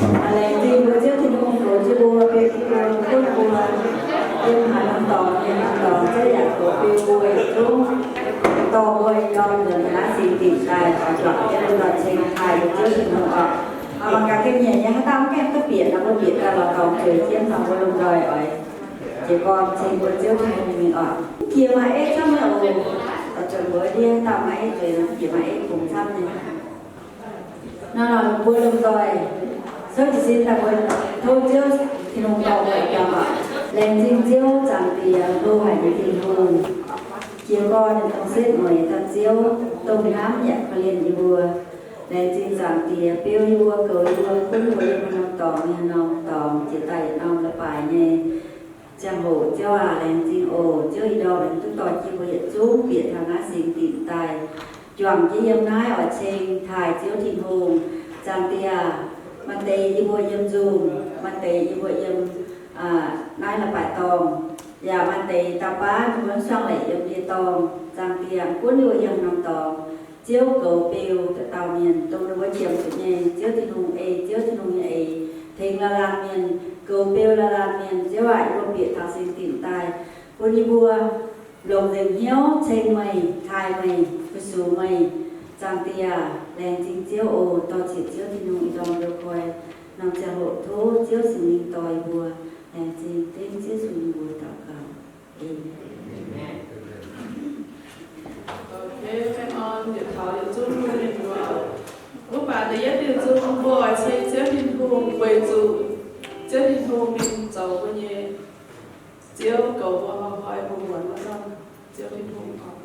Laengz zingh mbuo Ziouv Tin-Hungh goux jienv mbuo, beu jienv mbuo, gunv mbuo, yiem haaix norm dorngx, yiem norm dorngx, Ziouv yaac goux beu mbuo yietc zungv, dorh mbuo yiem naaiv singx dinc daaih, oix juangc jienv lomh nzoih ceng taaih mbuo Ziouv Tin-Hungh oc. Mangc gaax ga'nyiec nyei, haaix dauh mv gaengh duqv bieqc nor, mbuo bieqc daaih lorz dorngx zueiz jienv, taux mbuo lomh nzoih oix jiez gorn ceng mbuo Ziouv Tin-Hungh mingh oc. Jiex maaih eiv camv nyei oc. Oix zuqc mbuox ndiev haaix dauh maaih eiv zueiz nor, jiex maaih eiv bungx camv nyei. Naaiv nor mbuo lomh nzoih souv jiez sin daaih mbuo tov Ziouv Tin-Hungh dorh mbuo jangx oc. Laengz zingh Ziouv Zaangc Diex, loz-haic nyei Tin-Hungh, jiez gorn ninh dongh setv mueiz dauh Ziouv, dongh hnamv yaac korv-lienh yie mbuo. Laengz zingh Zaangc Diex beu yie mbuo, goux yie mbuo, gunv mbuo yiem haaix norm dorngx, haaix norm dorngx, jiex daaih yietc norm leiz-baaix nyei ziangh hoc. Ziouv aac, laengz zingh oc. Ziouv ih ndorm aengx duqv dorh jienv mbuo yietc zungv bieqc taux naaiv singx dinc daaih, juangc jienv yiem naaiv oix ceng taaih Ziouv Tin-Hungh. Zaangc Diex, maaih deix yie mbuo yiem nzungh, maaih deix yie mbuo yiem naaiv leiz-baaix dorngh, yaac maaih deix dauh baav yie mbuo mv suangv leic yiem ndie-dorngh. Zaangc Diex, gunv yie mbuo yiem norm dorngx, Ziouv goux beu dauh dauh mienh, dongh ninh mbuo qiemx zuqc nyei. Ziouv Tin-Hungh ei Ziouv Tin-Hungh nyei eix tengx laanh laanh mienh, goux beu laanh laanh mienh. Ziouv aac, yie mbuo bieqc taux singx dinc daaih, bun yie mbuo longc nzengc hnyouv ceng meih, taaih meih, fu-sux meih. Zaangc Diex, laengz zingh Ziouv oc. Dorh ziec Ziouv Tin-Hungh ih ndorm njoux koi norm ziangh hoc tov Ziouv Singx Lingh dorh yie mbuo. Laengz zingh dengv Ziouv Yesu nyei mbuox daux gaux. Amen. Ok, baengh orn yietc taux yietc zungv mbuo mienh muoz. Mv baac da'yietv diuh nzung mbuo oix ceng Ziouv Tin-Hungh weic zuqc Ziouv Tin-Hungh ninh zoux mbuo nyei Ziouv, goux mbuo, hoi mbuo muonz wuov norm Ziouv Tin-Hungh oc.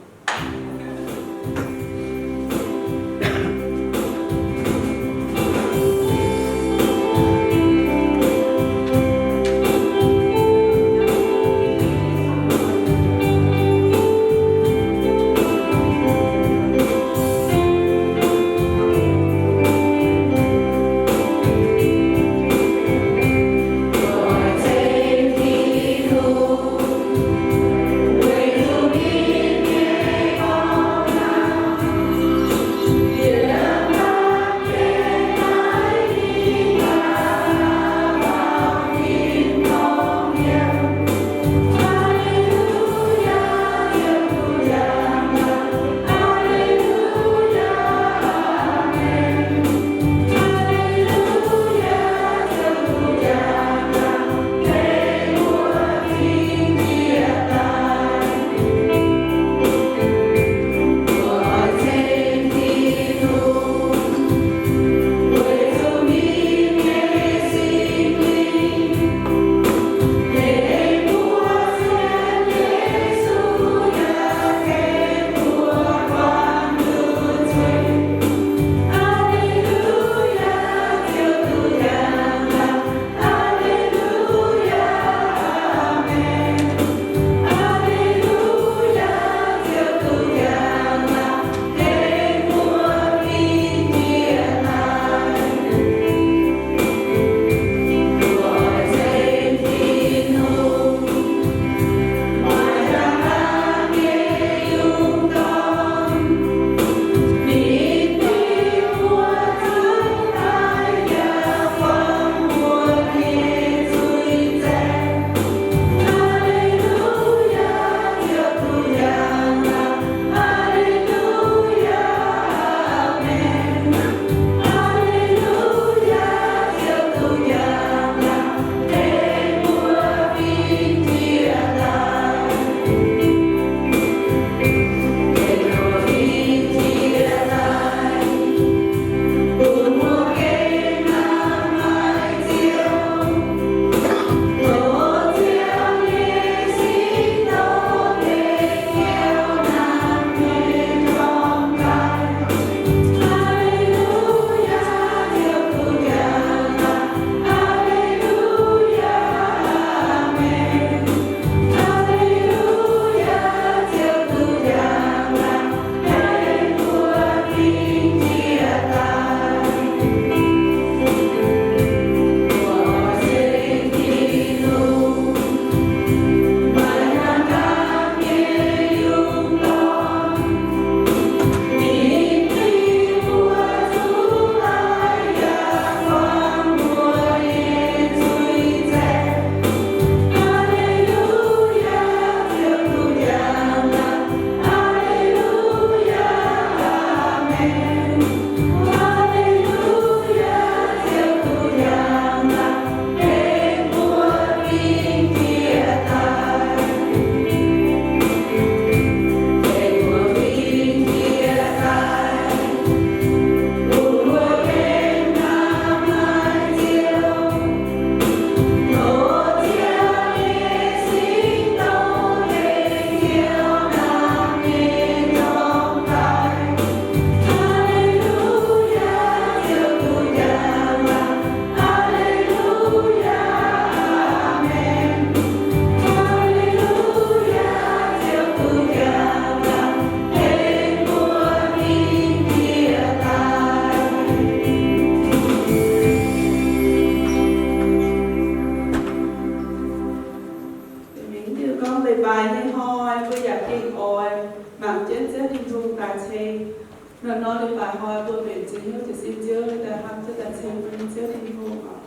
Nor, nor leiz-baaix hnoi mbuo mbenc Ziouv Yesu jiez sin Ziouv, daaih hnamv Ziouv, daaih ceng bun Ziouv Tin-Hungh oc.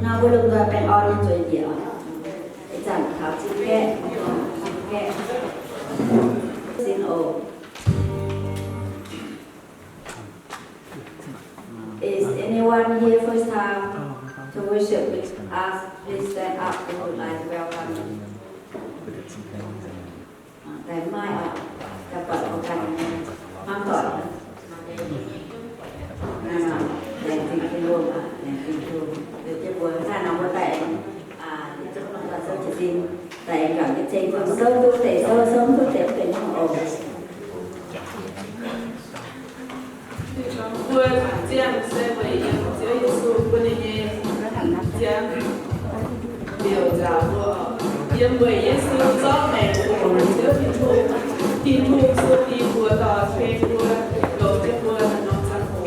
Nor mbuo lomh nzoih baengh orn nyei zueiz njiec oc. Ih zanc taux zipv gaeqv, zipv gaeqv. Sin oc. Is anyone here first time to worship with us? Please stand up. We would like to welcome you. Daaih maiv oc, daaih buatc mbuo ganh nyei hmuangv doic. Laengz zingh Tin-Hungh, laengz zingh Tin-Hungh. Liuz jienv mbuo daaih nor mbuo daaih aengx, liuz jienv mbuo daaih souv jiez sin, daaih aengx juangc jienv ceng bun souv duqv deix souv, souv mv duqv deix mv benx hnyouv oc. Mbuo ziangh se weic yiem Ziouv Yesu bun ninh nyei ziangh liouc nzaaux mbuo. Yiem weic Yesu zorqv maengc fungx Ziouv Tin-Hungh, Tin-Hungh sun ninh mbuo dorh ceng mbuo, longc jienv mbuo norm ziangh hoc.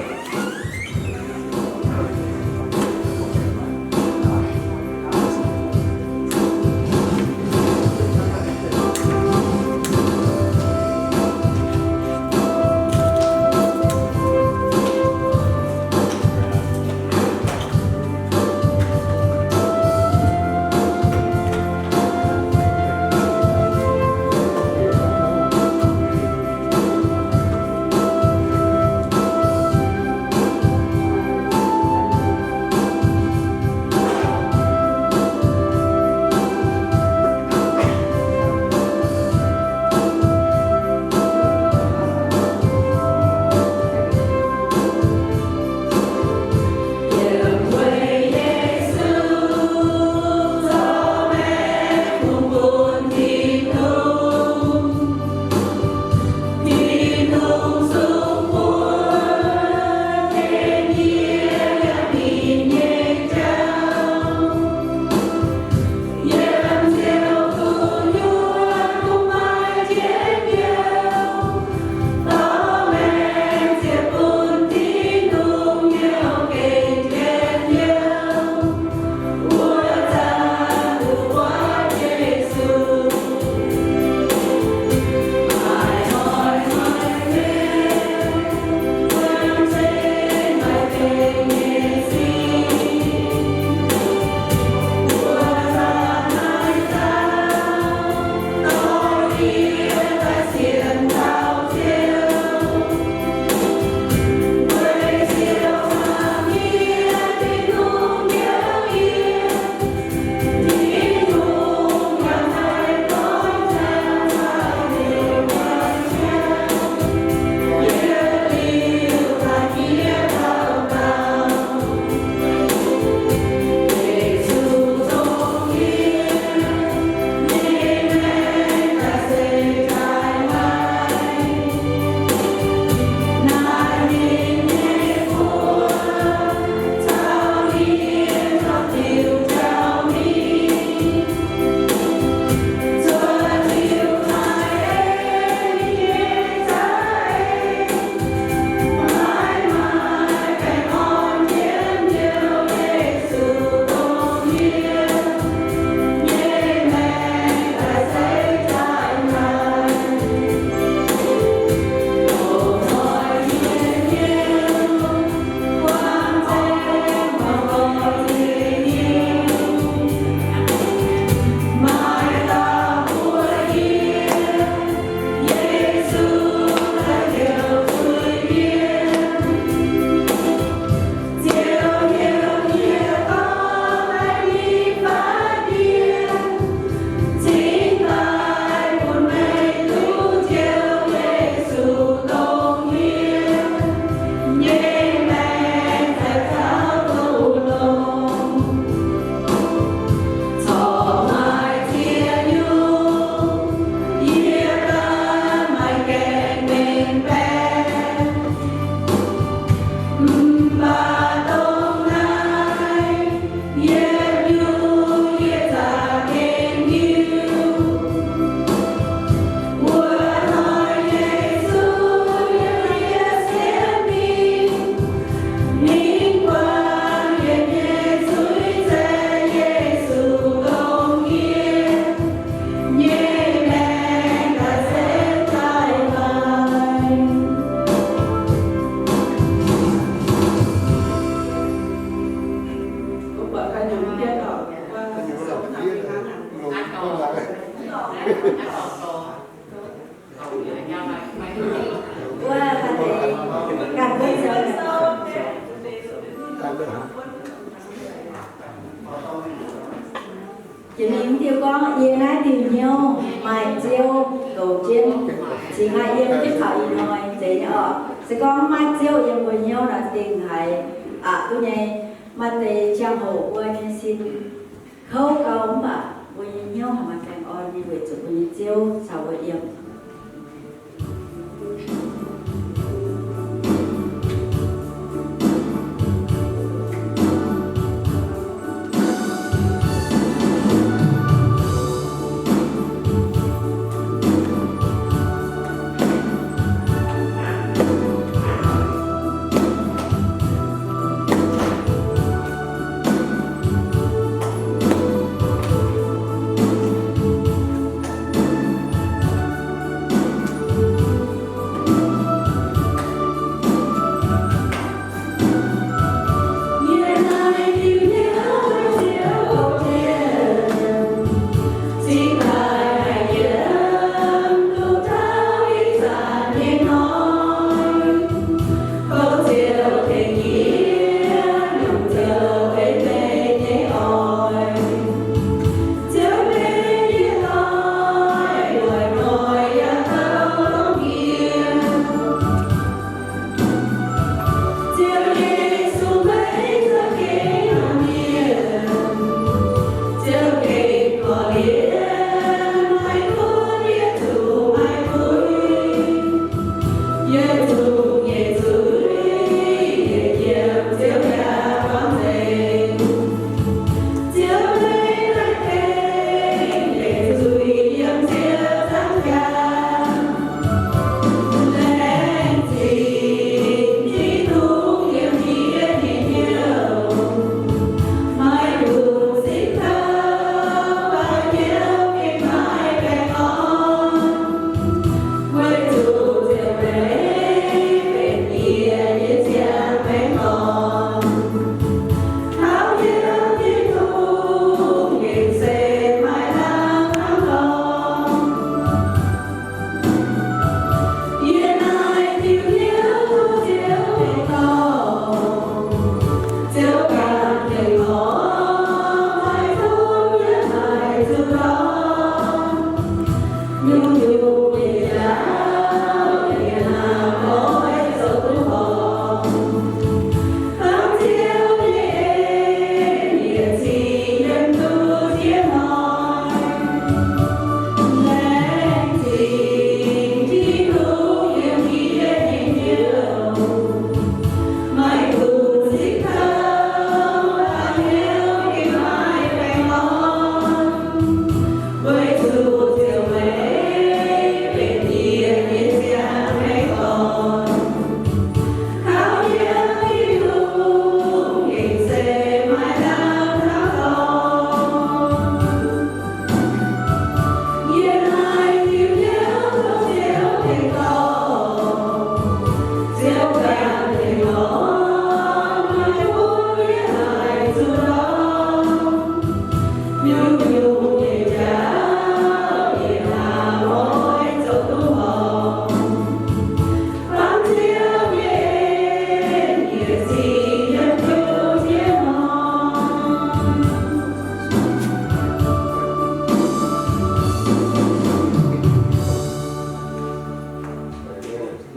Jiex mingh diuh gorngv, yie naaiv diuh hnyouv maaih Ziouv goux jienv, cingx maaih yiem jienv taux ih hnoi zeiz nyei orqc. Se gorngv maiv maaih Ziouv yiem mbuo hnyouv nor, dingh haiz aqc duqv nyei. Maaih deix ziangh hoc mbuo nyei sin kouv gau, mv baac mbuo nyei hnyouv haih maaih baengh orn nyei weic zuqc mbuo nyei Ziouv caux mbuo yiem.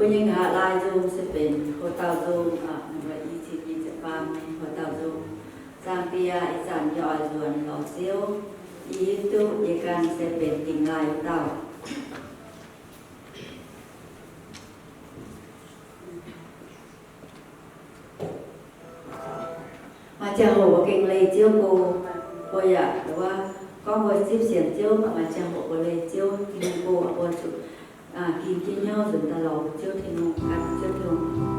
Mbuo nyei nqa'haav laai nzung se benx hoc dauh nzung, i cin nyic ziepc faam nyei hoc dauh nzung. Zaangc Diex, ih zanc yie oix nzuonx lorz Ziouv, yie hiuv duqv yie ganh se benx dingh laai wuov dauh. Maaih ziangh hoc mbuo gengh leih Ziouv go, mbuo yaac wuov, gorngv mbuo zipv sienx Ziouv, maaih ziangh hoc mbuo leih Ziouv Tin-Hungh go, mbuo zuqc ging jienv hnyouv nzuonx daaih lorz Ziouv Tin-Hungh, gan Ziouv Tin-Hungh.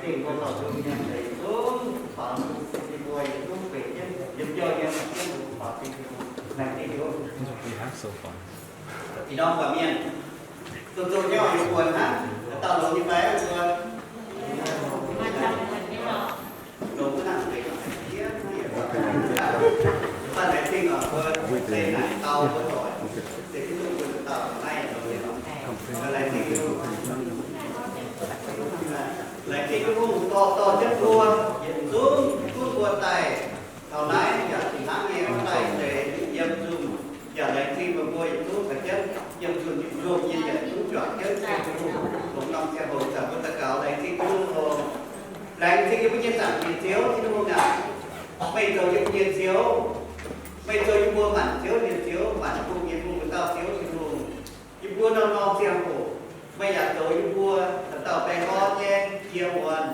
Mbuo dorh nzung mienh deix zungv faaux Tin-Hungh mbuo yietc zungv gueic jienv, yiem biauv nyei faaux jienv faaux Tin-Hungh, laengz zingh Tin-Hungh. Ih norm buatc mienh, zoux zoux nyei oc, yie buatc hnangv, dauh longx nyei fai mbuo? Longx hnangv. Laengz zingh oc, mbuo se naaic dau mbuo doic, se Tin-Hungh mbuo dauh naaiv, laengz zingh Tin-Hungh. Laengz zingh Tin-Hungh dorh dorh jienv mbuo yietc zungv gunv mbuo daaih taux naaiv yaac fih hnangv nyei daaih deix yiem nzunc, yaac laengz zingh meih mbuo yietc zungv caux jienv yiem nzunc nyei nzunc nyei yietc zungv juangc jienv Tin-Hungh longx norm ziangh hoc zanc mbuo daux gaux laengz zingh Tin-Hungh oc. Laengz zingh yie mbuo nyei Zaangc Diex Ziouv Tin-Hungh aac, meih zoux yie mbuo nyei Ziouv, meih zoux yie mbuo maanc ziouv nyei Ziouv, maanc bung nyei bung, dauh Ziouv Tin-Hungh. Yie mbuo norm-norm ziangh hoc meih yaac zoux yie mbuo dauh dauh baengh orn nyei jiex muonz,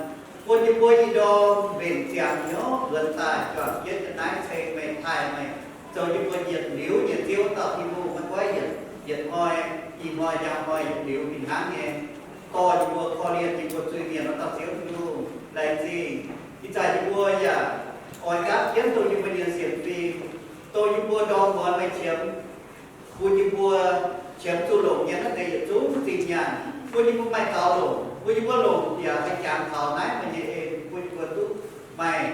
bun yie mbuo ih ndorm mbenc ziangx hnyouv nzuonx daaih juangc jienv yiem naaiv ceng meih, taaih meih, zoux yie mbuo yietc liuz nyei Ziouv dauh Tin-Hungh, maiv gunv yietc, yietc hnoi, ih hnoi, njang hnoi, yietc liuz fih hnangv nyei. Dorh yie mbuo, korv-lienh yie mbuo zuiz-mienh wuov dauh Ziouv Tin-Hungh, laengz zingh. Ih zanc yie mbuo yaac oix gapv jienv dongh yie mbuo nyei sienx fim, dongh yie mbuo ndorm muonz meih qiemx, bun yie mbuo qiemx zuqc longc nyei naaiv deix yietc zungv zinh nyaanh, bun yie mbuo maaih gaux longc, bun yie mbuo longc yaac haih jangx taux naaiv meih nyei en, bun yie mbuo duqv maaih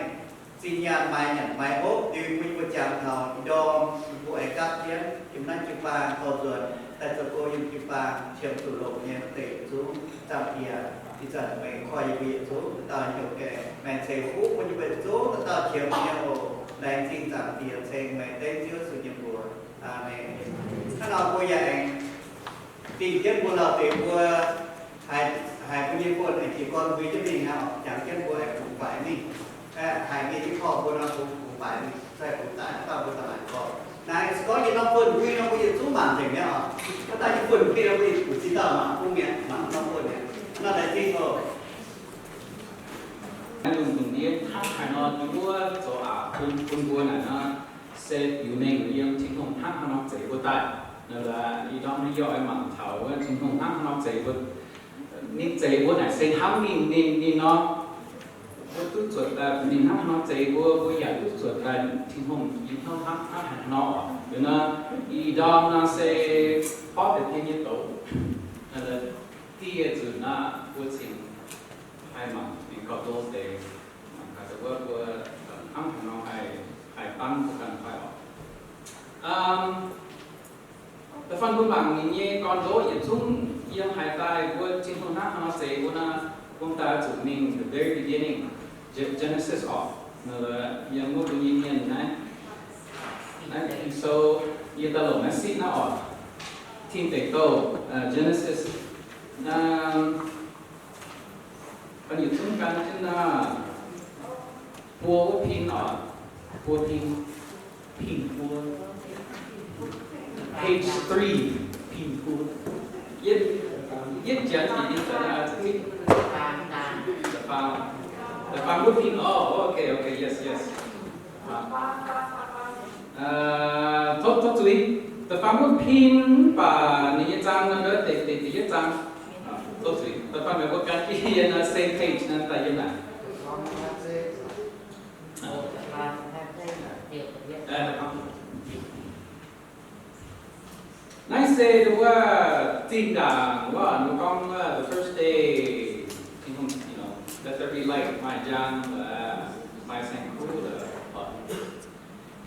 zinh nyaanh, maaih nyanc maaih hopv, liuz bun yie mbuo jangx taux ih ndorm yie mbuo oix gapv jienv yiem naaiv jiu-baang dorh nzuonx daaih zoux gong yiem jiu-baang, qiemx zuqc longc nyei naaiv deix yietc zungv. Zaangc Diex, ih zanc meih koi yie mbuo yietc zungv dauh dauh hnyouv gaengh maengx ceix fuqv bun yie mbuo yietc zungv dauh dauh qiemx nyei oc. Laengz zingh Zaangc Diex ceng meih dengv Ziouv Yesu nyei mbuox. Aamen. Hnangv nor mbuo yaac aengx dingh jienv mbuo lauh deix mbuo haiz, haiz mbuo nyei buonv aengx jiez gorn mbui jienv mingh aqv, jangx jienv mbuo aengx bungx faix mingh. Haiz mienh nyei korv mbuo nor bungx, bungx faix mingh, zaih bungx daaih, dauh mbuo daaih maaic korv. Naaiv se gorngv yie norm buonv mbui nor mbuo yietc zungv mangc nzengc mi'aqv oc. Gorngv daaih yie buonv mbui nor mbuo yietc zungv dauh mangc bung mi'aqv, mangc norm buonv mi'aqv. Nor daaih zingh oc. Lungh ndiev hnangv haaix nor, yie mbuo zoux aqc bun, bun mbuo naaic nor, se biux mengh yiem Tin-Hungh hnangv haaix nor zeix mbuo daaih. Ih ndorm naaiv yie oix mangc taux wuov Tin-Hungh hnangv haaix nor zeix mbuo. Ninh zeix mbuo naaic se hnamv ninh, ninh, ninh nor, mbuo duqv zuotc daaih, ninh hnangv haaix nor zeix mbuo, mbuo yaac duqv zuotc daaih Tin-Hungh nyei hnyouv hnangv, hnangv haaix nor oc. Liuz nor, ih ndorm nor se borqv deix dien nyei douz. Dieh nzunc nor, mbuo cingx haih mangc mingh gauh dongh deix, mangc gaax wuov mbuo hnangv haaix nor haih, haih dangv mbuo ganh fai oc. Da'faanh mbuo mangc ninh nyei gorn-ndoqv yietc zungv yiem haaix daaih mbuo Tin-Hungh hnangv haaix nor zeix mbuo nor, bun daaih zuqc mingh the very beginning, Ge-, Genesis oc. Yiem wuov mbuo nyei mienh naaiv, naaiv Ging-Sou yie daaih longc naaiv sitv naaiv oc. Tin Deic Douh, Genesis. Yietc zungv gan jienv naaiv buo wuov pin oc, buo pin, pin buo, page three, pin buo. Yietv, yietv janx bieqc nyei zanc naaiv, da'faam, da'faam wuov pin oc, okay, okay, yes, yes. Tov, tov zuiz, da'faam wuov pin mv baac ninh nyei zaang nor, deix, deix, deix yietv zaang. Tov zuiz, da'faam meih mbuo gan jienv yiem naaiv same page naaiv daaih yiem naaic. Naaiv se wuov zinh ndaangc wuov, ninh gorngv wuov the first day, Tin-Hungh, you know, let there be light, maaih njang, maaih saeng-kuv.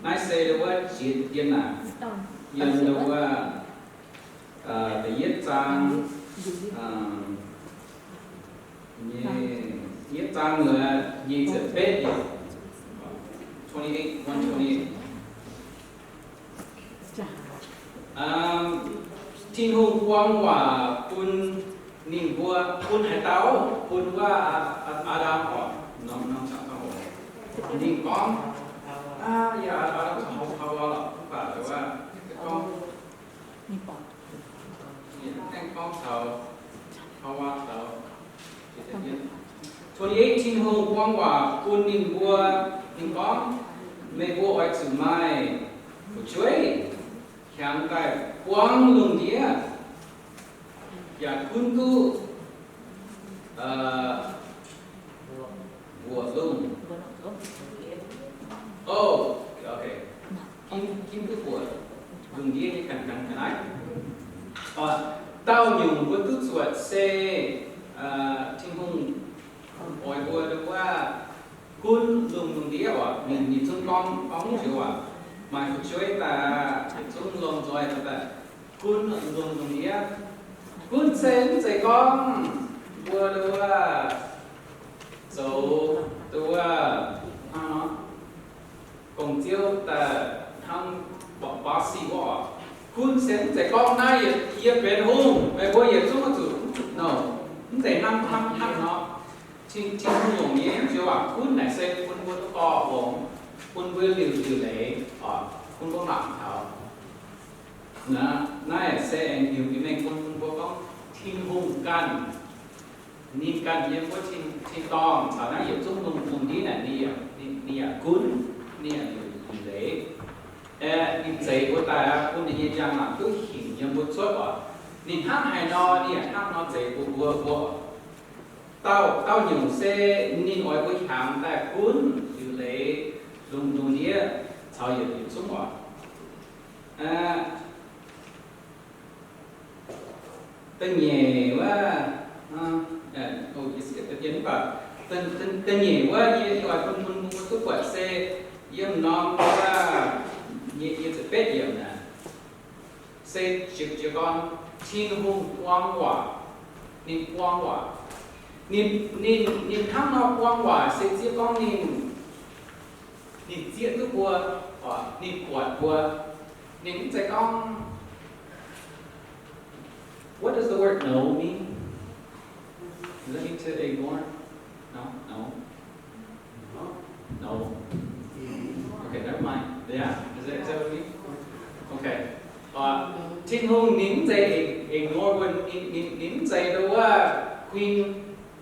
Naaiv se wuov jiex yiem naaic, yiem wuov da'yietv zaang, nyei, yietv zaang wuov nyic ziepc betv, twenty-eight, one twenty-eight. Tin-Hungh buang waac bun ninh mbuo, bun haaix dauh? Bun wuov Aa^ndam oc. Ninh gorngv, yaac Aa^ndam caux Haawaa lorqc, mv baac gorngv, aengx gorngv caux Haawaa caux Twenty-eight, Tin-Hungh buang waac bun ninh mbuo, ninh gorngv, meih mbuo oix zuqc maaih fu'jueiv, hiaangx daaih buangv lungh ndiev, yaac gunv duqv, O, okay. Ginv, ginv duqv buatc lungh ndiev nyei ganh ganh ga'naaiv. Dauh nyungc mbuo duqv zuotc se Tin-Hungh oix mbuo wuov gunv lungh, lungh ndiev oc. Ninh, ninh zungv gorngv, gorngv njoux aac, maaih fu'jueiv daaih, yietc zungv lomh nzoih daaih, gunv lungh, lungh ndiev. Gunv se mv zeiz gorngv mbuo wuov zoux wuov hnangv nor, gong-ziouv daaih hnangv boss, boss wuov oc. Gunv se mv zeiz gorngv naaiv yie benx hungh, meih mbuo yietc zungv zuqc, no, mv zeiz hnangv, hnangv, hnangv nor. Tin, Tin-Hungh nyungc nyei njoux waac gunv naaic se bun mbuo duqv gorx-longx, bun mbuo liuc, liuc leiz oc, bun mbuo mangc taux. Naaiv se aengx liuc nyei mengh bun, bun mbuo gorngv Tin-Hungh ganh, ninh ganh yiem wuov tin, tin-dorngh caux naaiv yietc zungv lungh, lungh ndiev naaic ninh yaac, ninh, ninh yaac gunv, ninh yaac liuc, liuc leiz. Aeqv, ninh zeix mbuo daaih aqv, bun ninh nyei njang-laangc duqv hinc yiem mbuo cuotv oc. Ninh hnangv haaix nor, ninh yaac hnangv nor zeix mbuo, mbuo, mbuo oc. Dauh, dauh nyungc se ninh oix mbuo hiaangx daaih gunv liuc leiz lungh, lungh ndiev caux yietc, yietc zungv oc. Da'nyeic wuov, da'nyeic wuov yie, yie oix bun, bun mbuo duqv buatc se yiem norm wuov, yie, yie ziepc betv yiemc naaic, se jiez, jiez gorn Tin-Hungh buang waac. Ninh buang waac. Ninh, ninh, ninh hnangv nor buang waac se zieqv gorngv ninh, ninh zieqv duqv mbuo, ninh buatc mbuo. Ninh mv zeiz gorngv, what does the word know mean? Does that mean to ignore? No? No? No? Okay, never mind. Yeah? Is that, is that what you mean? Okay. Tin-Hungh ninh mv zeiz ignore mbuo, ninh, ninh, ninh mv zeiz dongh wuov kuin,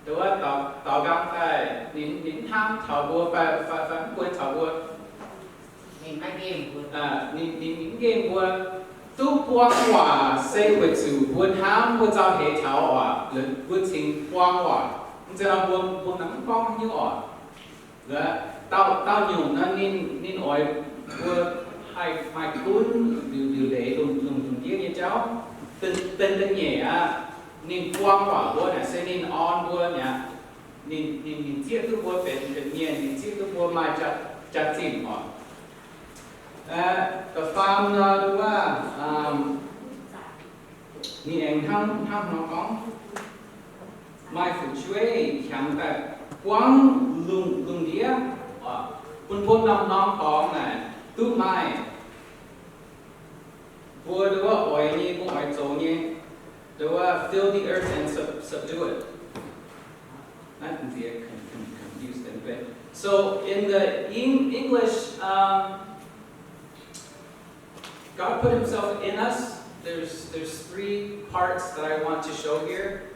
dongh wuov daux, daux nqaang daaih, ninh, ninh mv hnamv taux mbuo fai, fai, fai mv buonc taux mbuo. Ninh, ninh, ninh mv nqemh mbuo. Duqv buang waac se weic zuqc mbuo hnamv mbuo zau heix taux oc, mbuo cingx buang waac. Mv zeiz nor mbuo, mbuo mv gorngv haaix nyungc oc. Dauh, dauh nyungc nor ninh, ninh oix mbuo haih maaih gunv liuc, liuc leiz lungh, lungh, lungh ndiev nyei jauv. Da'nyeic aqv, ninh buang waac mbuo naaic se ninh orn mbuo mi'aqv. Ninh, ninh, ninh zieqv duqv mbuo benx, benx mienh, ninh zieqv duqv mbuo maaih jaax, jaax-zinh oc. Da'faam nor wuov, ninh aengx hnangv, hnangv nor gorngv, maaih fu'jueiv hiaangx daaih buangv lungh, lungh ndiev, bun mbuo norm-norm dorngx naaic duqv maaih mbuo wuov oix nyei, mbuo oix zoux nyei, wuov fill the earth and sub-, subdue it. Naaiv confuse confuse confuse. So in the Eng-, English, um, God put himself in us. There's, there's three parts that I want to show here.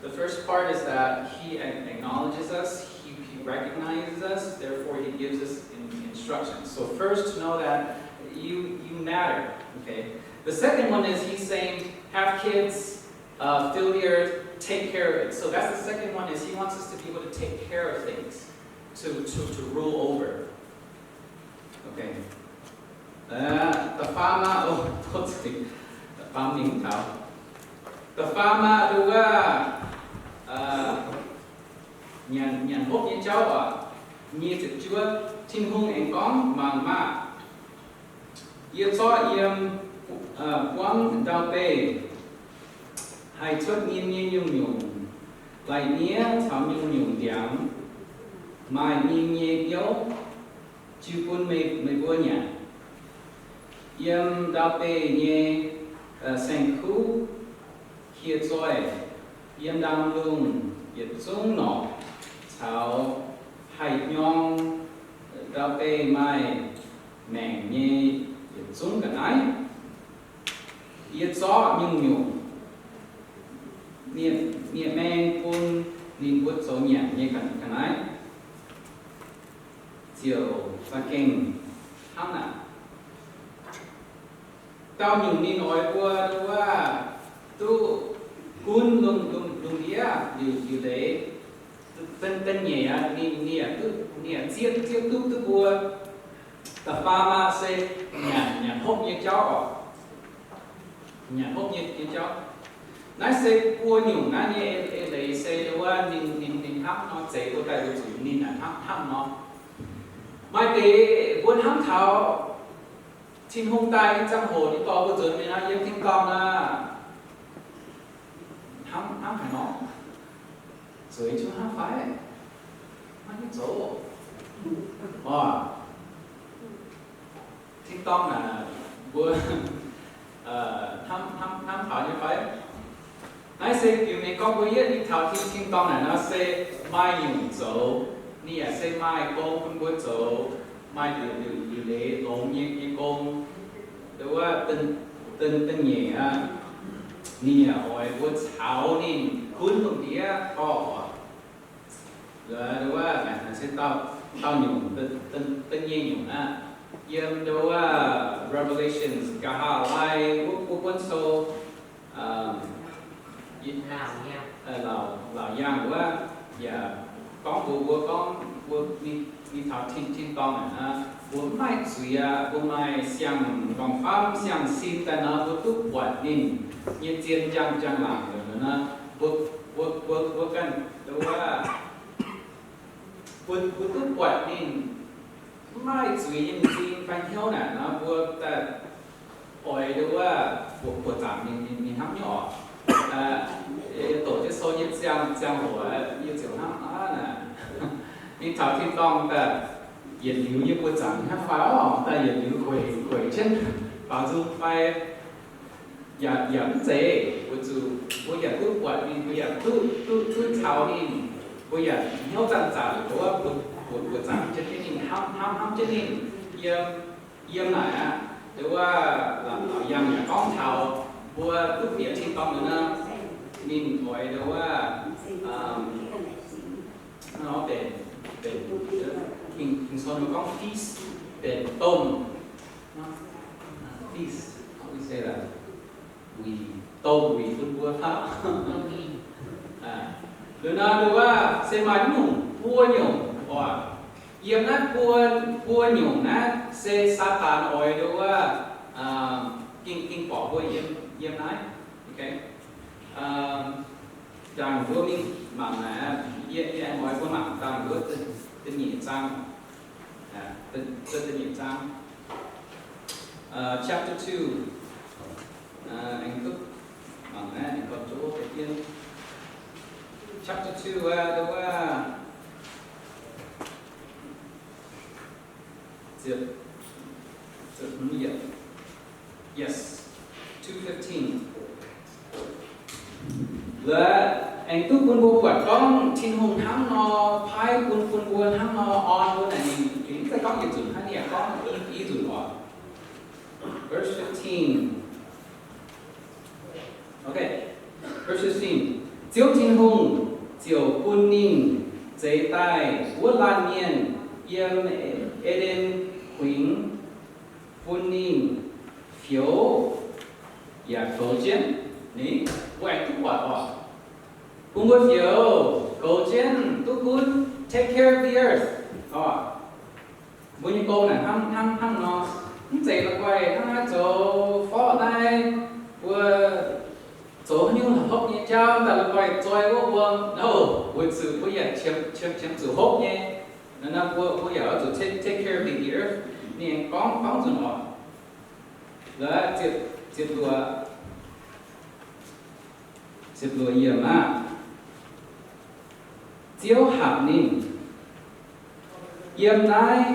The first part is that he ac-, acknowledges us, he, he recognizes us, therefore he gives us in-, instructions. So first, to know that you, you matter, okay? The second one is he's saying, have kids, uh, fill the earth, take care of it. So that's the second one, is he wants us to be able to take care of things, to, to, to rule over. Okay. Da'faam aqv, oh, da'faam mingh taux. Da'faam aqv, wuov, nyanc, nyanc hopv nyei jauv oc. Nyic ziepc juov, Tin-Hungh aengx gorngv, mangc maah! Yie zorqv yiem buangv ndau-beih haih cuotv nyim nyei nyungc-nyungc lai-miev caux nyungc-nyungc ndiangx, maaih nyim nyei biouv, jiu bun meih, meih mbuo nyanc. Yiem ndau-beih nyei saeng-kuv, hieh zoih, yiem ndaamv-lungh yietc zungv norqc caux haih nyorng ndau-beih maaih maengc nyei yietc zungv ga'naaiv. Yie zorqv nyungc-nyungc nie-, nie-maeng bun ninh mbuo zoux nyanc nyei ga'naaiv, ziouc za'gengh hnangv naaic. Gauh nyungc ninh oix mbuo wuov duqv gunv lungh, lungh, lungh ndiev liuc, liuc leiz. Da'nyeic aqv, ninh, ninh yaac duqv, ninh yaac zieqv, zieqv duqv, duqv mbuo Da'faam maah se nyanc, nyanc hopv nyei jauv oc. Nyanc hopv nyei, nyei jauv. Naaiv se buo nyungc naaiv nyei eix, eix leiz se wuov ninh, ninh, ninh hnamv nor, zeix mbuo daaih weic zuqc ninh hnamv, hnamv nor. Maaih deix mbuo hnamv taux Tin-Hungh daaih nyei ziangh hoc, ninh dorh mbuo nzuonx mingh nor, yiem tin-dorngh naaic, hnamv, hnamv haaix nor? Zueiz jienv hnamv fai? Maiv hiuv zoux. Oc, tin-dorngh naaic mbuo hnamv, hnamv, hnamv taux nyei fai? Naaiv se biux mengh gorngv mbuo yietv mingh taux tin, tin-dorngh naaic nor se maaih nyungc zoux. Ninh yaac se maaih gong bun mbuo zoux, maaih liuc, liuc, liuc leiz longx nyei, nyei gong. Nduov wuov da'nyeic aqv, ninh yaac oix mbuo caux ninh gunv lungh ndiev dorh oc. Nduov wuov naaic se dauh, dauh nyungc, da'nyeic nyungc aqv. Yiem nduov wuov Revelations nqa'haav laai wuov, wuov buonv sou, Laauc, Laauc Yaangh wuov yaac gorngv mbuox mbuo gorngv mbuo mingh, mingh taux tin, tin-dorngh naaic nor, mbuo mv maaih zuiz aqv, mbuo maaih siang-nqorngv-famv, siang-sin daaih nor, mbuo duqv buatc ninh nyei zien njang, njang-laangc nor, mbuo, mbuo, mbuo ganh nduov wuov, mbuo, mbuo duqv buatc ninh mv maaih zuiz nyei m'zing fai hnyouv naaic nor, mbuo daaih oix nduov wuov buoqc, buoqc zaangc ninh, ninh, ninh hnamv nyei oc. Doqc jienv sou nyei ziangh, ziangh hoc yie ziouc hnamv aqv naaic, mingh taux tin-dorngh daaih yietc liuz nyei buoqc zaangc hnangv fai oc, daaih yietc liuz gueic, gueic jienv baaux nzung fai yaac, yaac mv zeiz, weic zuqc mbuo yaac duqv buatc ninh, mbuo yaac duqv, duqv, duqv caux ninh, mbuo yaac hnyouv zanc-zanc nduov wuov buoqc, buoqc zaangc jienv ninh, hnamv, hnamv, hnamv jienv ninh. Yiem, yiem naaic aqv, nduov wuov Laauc Yaangh yaac gorngv taux mbuo duqv bieqc tin-dorngh nor, ninh oix nduov wuov, nor benx, benx, Ging-Sou gorngv feast, benx domh, feast, how do we say that? Wuic, domh wuic bun mbuo hnamv. Liuz nor nduov wuov se maaih nyungc, buo nyungc oc. Yiem naaiv buo, buo nyungc naaiv se Saadaan oix nduov wuov, ging, ging borqc mbuo yiem, yiem naaiv. Ndaangc mbuo mingh mangc naaic, yie, yie aengx oix mbuo mangc ndaangc mbuo da'nyeic zaang, da'nyeic zaang, chapter two. Aengx duqv mangc naaiv, aengx gauh zouv deix jienv. Chapter two aqv, nduov wuov, ziepc, ziepc hmz yiemc. Yes, two fifteen. Laaix aengx duqv bun mbuo buatc gorngv Tin-Hungh hnangv nor paaiv bun, bun mbuo hnangv nor orn mbuo naaic, ninh mv zeiz gorngv yietc nzunc hnangv, ninh yaac gorngv i, i nzunc oc. Verse fifteen. Okay. Verse fifteen. Ziouv Tin-Hungh ziouc bun ninh zeix daaih wuov laanh mienh yiem E^nden Huingx, bun ninh fioux yaac goux jienv. Ninh, mbuo aengx duqv buatc oc. Bun mbuo fioux goux jienv, duqv gunv, take care of the earth oc. Mbuo nyei gong naaic hnangv, hnangv, hnangv nor, mv zeiz la'guaih hnangv naaiv zoux forv naaiv, mbuo zoux haaix nyungc hopv nyei jauv daaih la'guaih zoi wuov wuom, no, weic zuqc mbuo yaac qiemx, qiemx, qiemx zuqc hopv nyei. Naaiv, naaiv mbuo, mbuo yaac oix zuqc take, take care of the earth. Ninh aengx gorngv, gorngv nzunc oc. Laaix ziepc, ziepc luoqc, ziepc luoqc yiemc aqv. Ziouv hapc ninh yiem naaiv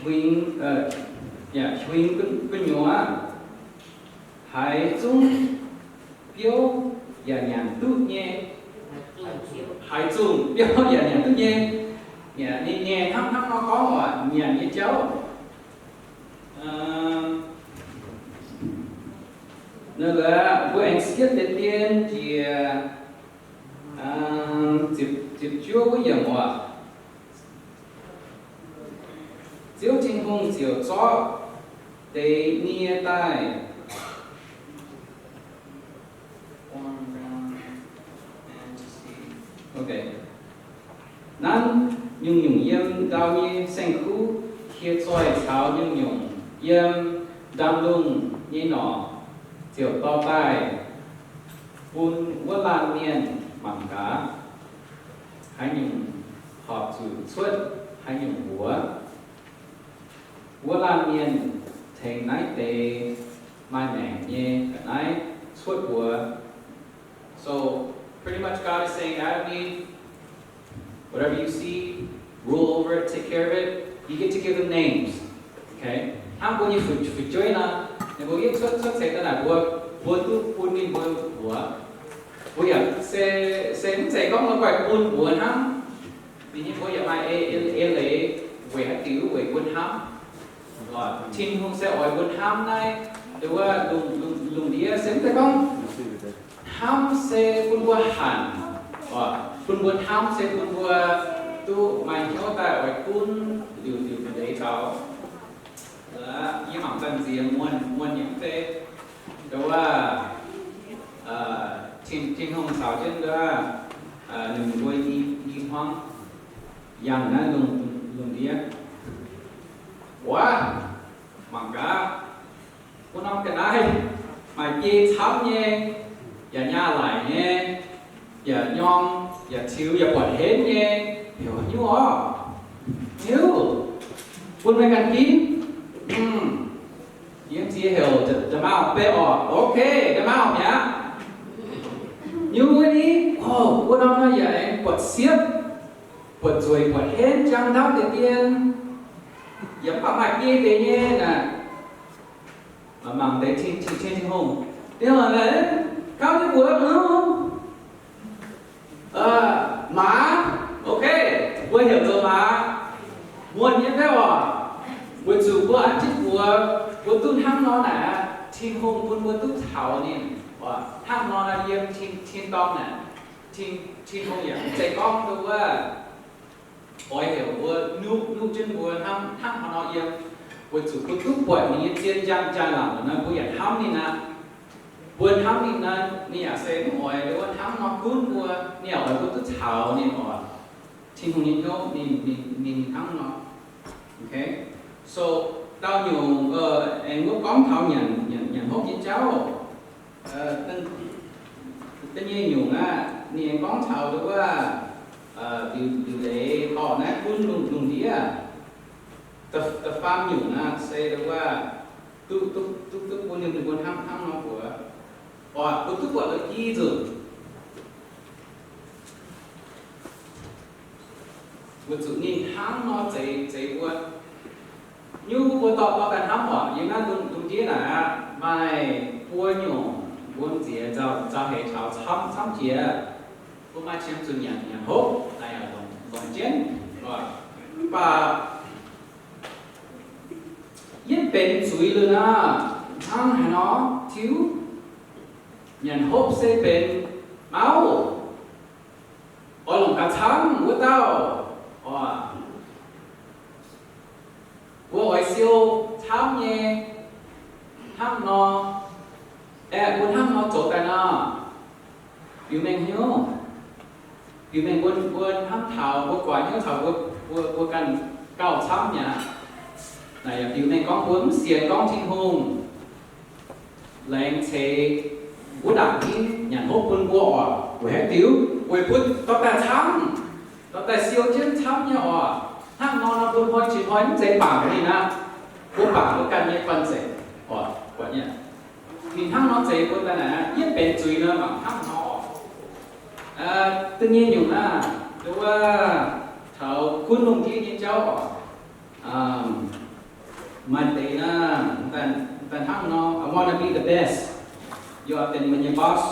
huingx, yaac huingx gu'nyuoz, haaix zungv biouv yaac nyanc duqv nyei. Haaix zungv biouv yaac nyanc duqv nyei. Ninh nyei hnangv, hnangv nor gorngv oc, nyanc nyei jauv. Naaiv mbuo aengx skip deix dien njiec ziepc juov wuov yiemc oc. Ziouv Tin-Hungh ziouc zorqv deix nie daaih. Okay. Nanv nyungc-nyungc yiem ndau nyei saeng-kuv, Yie zoih caux nyungc-nyungc yiem ndaamv-lungh nyei norqc ziouc dorh daaih bun wuov laanh mienh mangc gaax, haaix nyungc horpc zuqc cuotv haaix nyungc mbuox. Wuov laanh mienh tengx naaiv deix maaih maengc nyei ga'naaiv cuotv mbuox. So pretty much God is saying, Adam Eve, whatever you see, rule over it, take care of it. You get to give them names. Okay? Hnangv mbuo nyei fu'jueiv nor, ninh mbuo yietv cuotv, cuotv seix daaih naaic mbuo, mbuo duqv bun ninh mbuo mbuox. Mbuo yaac se, se mv zeiz gorngv la'guaih bun mbuox hnangv. Ninh nyei mbuo yaac maaih eix, eix, eix leiz weic haaix diuc, weic mbuo hnamv. Tin-Hungh se oix mbuo hnamv naaiv, nduov wuov lungh, lungh, lungh ndiev se mv zeiz gorngv hnamv se bun mbuo hanc, bun mbuo hnamv se bun mbuo duqv maaih hnyouv daaih oix gunv liuc, liuc leiz gaux. Yie mangc gaax nziex muonh, muonh nyei mv zeiz, nduov wuov, Tin, Tin-Hungh caux jienv nduov, ninh mbuo i, i hmuangv yangh naaiv lungh, lungh ndiev. Wuov, mangc gaax, wuov norm ga'naaiv maaih biei camv nyei, yaac nyaah laic nyei, yaac nyorng, yaac tiux, yaac buatc henv nyei, heuc haaix nyungc orqc? Hiuv, bun meih ganh ginv. Yie mv ziex heuc da'maauh bei orqc. Okay, da'maauh mi'aqv. Nyungc wuov ni, o, wuov norm naaiv yaac aengx buatc siepv, buatc nzueic, buatc henv, jangx ndau deix dien, yaac mv baac maaih biei deix nyei naaic. Mangc deix tin, tin, tin, Tin-Hungh. Ninh mangc deix, gauh nyei mbuox, maaz. Okay, mbuo heuc zoux maaz. Muonh nyei fai orqc? Weic zuqc mbuo an jienv mbuox, mbuo duqv hnangv nor naaic, Tin-Hungh bun mbuo duqv taux ninh. Hnangv nor naaic yiem tin, tin-dorngh naaic, Tin, Tin-Hungh yaac mv zeiz gorngv nduov wuov oix heuc mbuo nuqv, nuqv jienv mbuo hnangv, hnangv haaix nor yiem, weic zuqc mbuo duqv buatc ninh nyei zien njang jaa-laangc nor, mbuo yaac hnamv ninh aqv. Mbuo hnamv ninh nor, ninh yaac se mv oix nduov wuov hnangv nor gunv mbuo, ninh yaac oix mbuo duqv caux ninh oc. Tin-Hungh nyei hnyouv ninh, ninh, ninh hnangv nor. Okay? So, dauh nyungc, aengx wuov gorngv taux nyanc, nyanc, nyanc hopv nyei jauv. Da'nyeic nyungc aeqv, ninh aengx gorngv taux nduov wuov, liuc, liuc leiz dorh naaiv gunv lungh, lungh ndiev. Da'faam nyungc aeqv, se nduov wuov, duqv, duqv, duqv, duqv bun ninh mbuo hnangv, hnangv nor mbuox. Oc, mbuo duqv buatc la'gi nzunc. Weic zuqc ninh hnangv nor zeix, zeix mbuo. Nyungc mbuo dorh, dorh daaih hnamv oc, yiem naaiv lungh, lungh ndiev naaic aqv, maaih buo nyungc mbuo nziex nzauh, nzauh heix taux camv, camv jiex. Mbuo maaih qiemx zuqc nyanc, nyanc hopv, naaic yaac longc, longc jienv. Mv baac yietv benx zuiz liuz nor, hnangv haaix nor tiuv? Nyanc hopv se benx mauv. Oix longc gaax camv wuov dauh, oc, mbuo oix siou camv nyei hnangv nor, aeqv, mbuo hnangv nor zoux daaih nor, biux mengh hnyouv. Biux mengh mbuo, mbuo hnamv taux mbuo guaax hnyouv taux mbuo, mbuo, mbuo ganh gauh camv mi'aqv. Naaic yaac biux mengh gorngv mbuo mv sienx gorngv Tin-Hungh laengz ceix wuov ndaangc ginv nyanc hopv bun mbuo oc. Weic haaix diuc? Weic bun dorh daaih camv, dorh daaih siou jienv camv nyei oc. Hnangv nor nor bun hnoi jiex hnoi mv zeiz bangc ninh aqv. Mbuo bangc mbuo ganh nyei fun zeic oc. Buatc nyei, ninh hnangv nor zeix mbuo daaih naaic, yietv benx zuiz nor mangc hnangv nor oc. Da'nyeic nyungc aeqv, nduov wuov, taux gunv lungh ndiev nyei jauv oc. Maaih deix naaic, daaih hnangv nor, I wanna be the best. Yie oix benx meih nyei boss.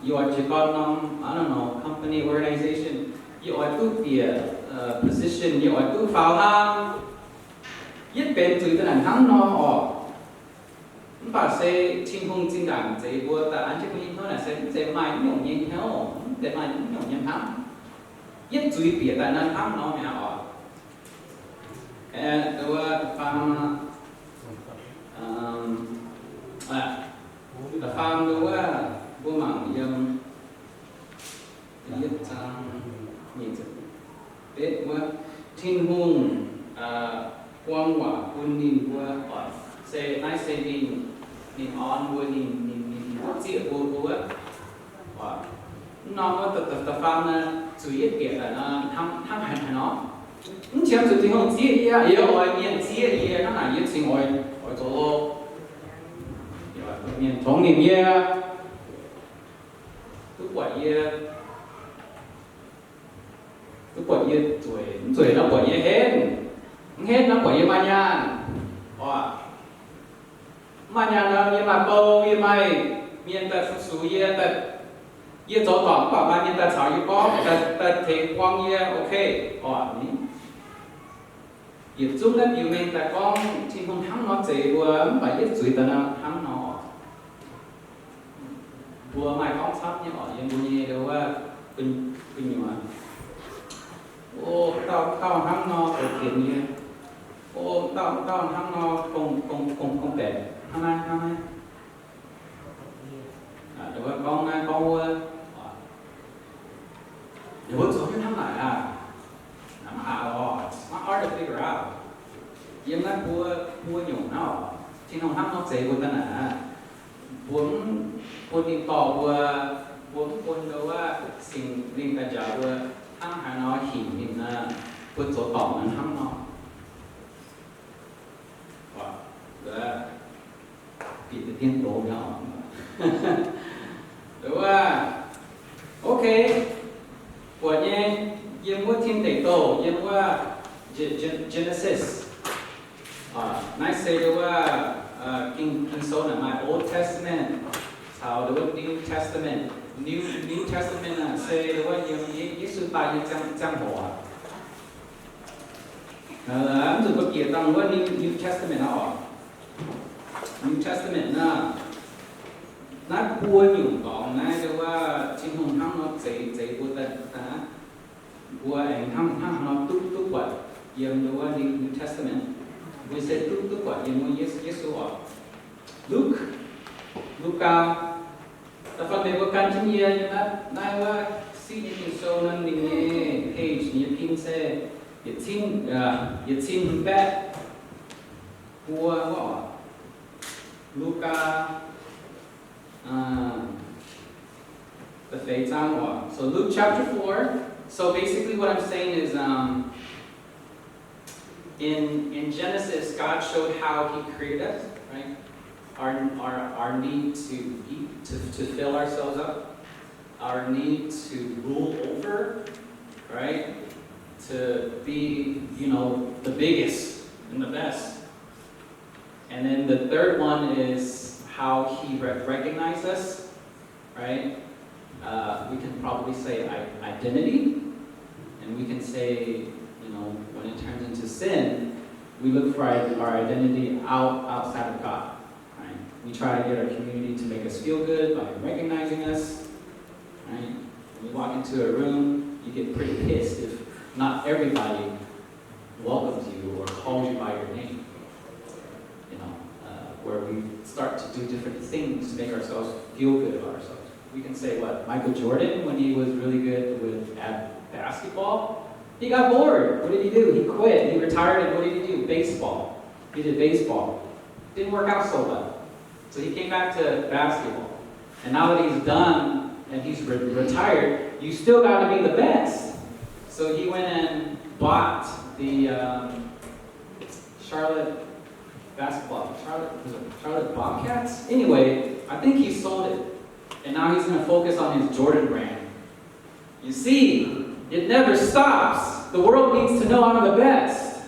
Yie oix jiex gorn norm, I don't know, company, organization. Yie oix duqv bieqc position, yie oix duqv faaux hlang. Yietv benx zuiz daaih naaic hnangv nor oc. Mv baac se Tin-Hungh zinh ndaangc zeix mbuo daaih an jienv mbuo nyei hnyouv naaic se mv zeiz maaih mv nyungc nyei hnyouv, mv zeiz maaih mv nyungc nyei hnamv. Yietv zuiz bieqc daaih naaiv hnangv nor mi'aqv oc. Da'faam, da'faam nduov wuov, mbuo mangc yiem yietv zaang, betv wuov, Tin-Hungh buang waac bun ninh mbuo, se naaiv se ninh, ninh orn mbuo, ninh, ninh, ninh zieqv mbuo, mbuo wuov. Mv norm wuov da'faam naaiv zuqc yietv bieqc daaih nor, hnangv haaix nor, mv qiemx zuqc Tin-Hungh zieqv yie, yie oix mienh zieqv yie hnangv naaic, yie cingx oix, oix zoux lo. Mienh tongx ninh yie, duqv buatc yie, duqv buatc yie zueiz, mv zueiz nor buatc yie henv, mv henv nor buatc yie maaih nyaanh. Mv maaih nyaanh nor yie maaih bou, yie maaih mienh daaih fu-sux yie, yie zoux dorngc mv baac maaih mienh daaih caux yie gorngv, daaih tengx buang yie, ok. Oc, yietc zungv naaiv biux mengh daaih gorngv Tin-Hungh hnangv nor zeix mbuo, mv baac yietv zuiz daaih nor hnangv nor. Mbuo maaih gorngv camv nyei oc, yiem mbuo nyei wuov gu'nyuoz. O, dauh dauh hnangv nor zoux fienx nyei. O, dauh dauh hnangv nor gong, gong, gong, gong-baeqc hnangv naaiv, hnangv naaiv. Wuov gorngv naaiv gorngv wuov. Ninh mbuo zoux jienv hnangv naaic aqv. Mv haaix lorqc, it's not hard to figure out. Yiem naaiv mbuo, mbuo nyungc naaiv oc, Tin-Hungh hnangv nor zeix mbuo daaih naaic aqv. Mbuo mv bun ninh dorh mbuo, mbuo mv bun ndau wuov Singx Lingh daaih njaaux mbuo hnangv haaix nor hinc ninh aqv, mbuo zoux dorngc nor hnangv nor. Bieqc deix dien doz mi'aqv. Wuov, ok, buatc nyei, yiem wuov Tin Deic Douh, yiem wuov Ge-, Gen-, Genesis. Naaiv se wuov Ging, Ging-Sou naaic maaih Old Testament caux wuov New Testament. New, New Testament naaic se wuov yiem Ye-, Yesu daaih nyei ziangh, ziangh hoc aqv. Mv zuqc mbuo bieqc dangh wuov New, New Testament aqv oc. New Testament naaiv, naaiv buo nyungc dorngx naaiv wuov Tin-Hungh hnangv nor zeix, zeix mbuo daaih, mbuo aengx hnangv, hnangv nor duqv, duqv buatc yiem wuov New, New Testament. Mbuo se duqv, duqv buatc yiem wuov Yesu, Yesu oc. Luke, Lugaa, da'faanh meih mbuo gan jienv yie nyei naaiv, naaiv wuov Sipv nyei Ging-Sou naaiv ninh nyei page, ninh nyei pin se yietc cin, yietc cin hmz baeqv buo wuov oc. Lugaa, da'feix zaang oc. So Luke chapter four. So basically what I'm saying is, um, In, in Genesis, God showed how he created us, right? Our, our, our need to eat, to, to fill ourselves up, our need to rule over, right? To be, you know, the biggest and the best. And then the third one is how he re-, recognized us, right? Uh, we can probably say i-, identity, and we can say, you know, when it turns into sin, we look for i-, our identity out, outside of God, right? We try to get our community to make us feel good by recognizing us, right? When you walk into a room, you get pretty pissed if not everybody welcomes you or calls you by your name. You know, uh, where we start to do different things to make ourselves feel good about ourselves. We can say what Michael Jordan, when he was really good with at basketball, he got bored. What did he do? He quit. He retired. And what did he do? Baseball. He did baseball. Didn't work out so well. So he came back to basketball. And now that he's done and he's re-, retired, you still got to be the best. So he went and bought the, um, Charlotte basketball, Charlotte, was it Charlotte Bobcats? Anyway, I think he sold it. And now he's going to focus on his Jordan brand. You see, it never stops. The world needs to know I'm the best.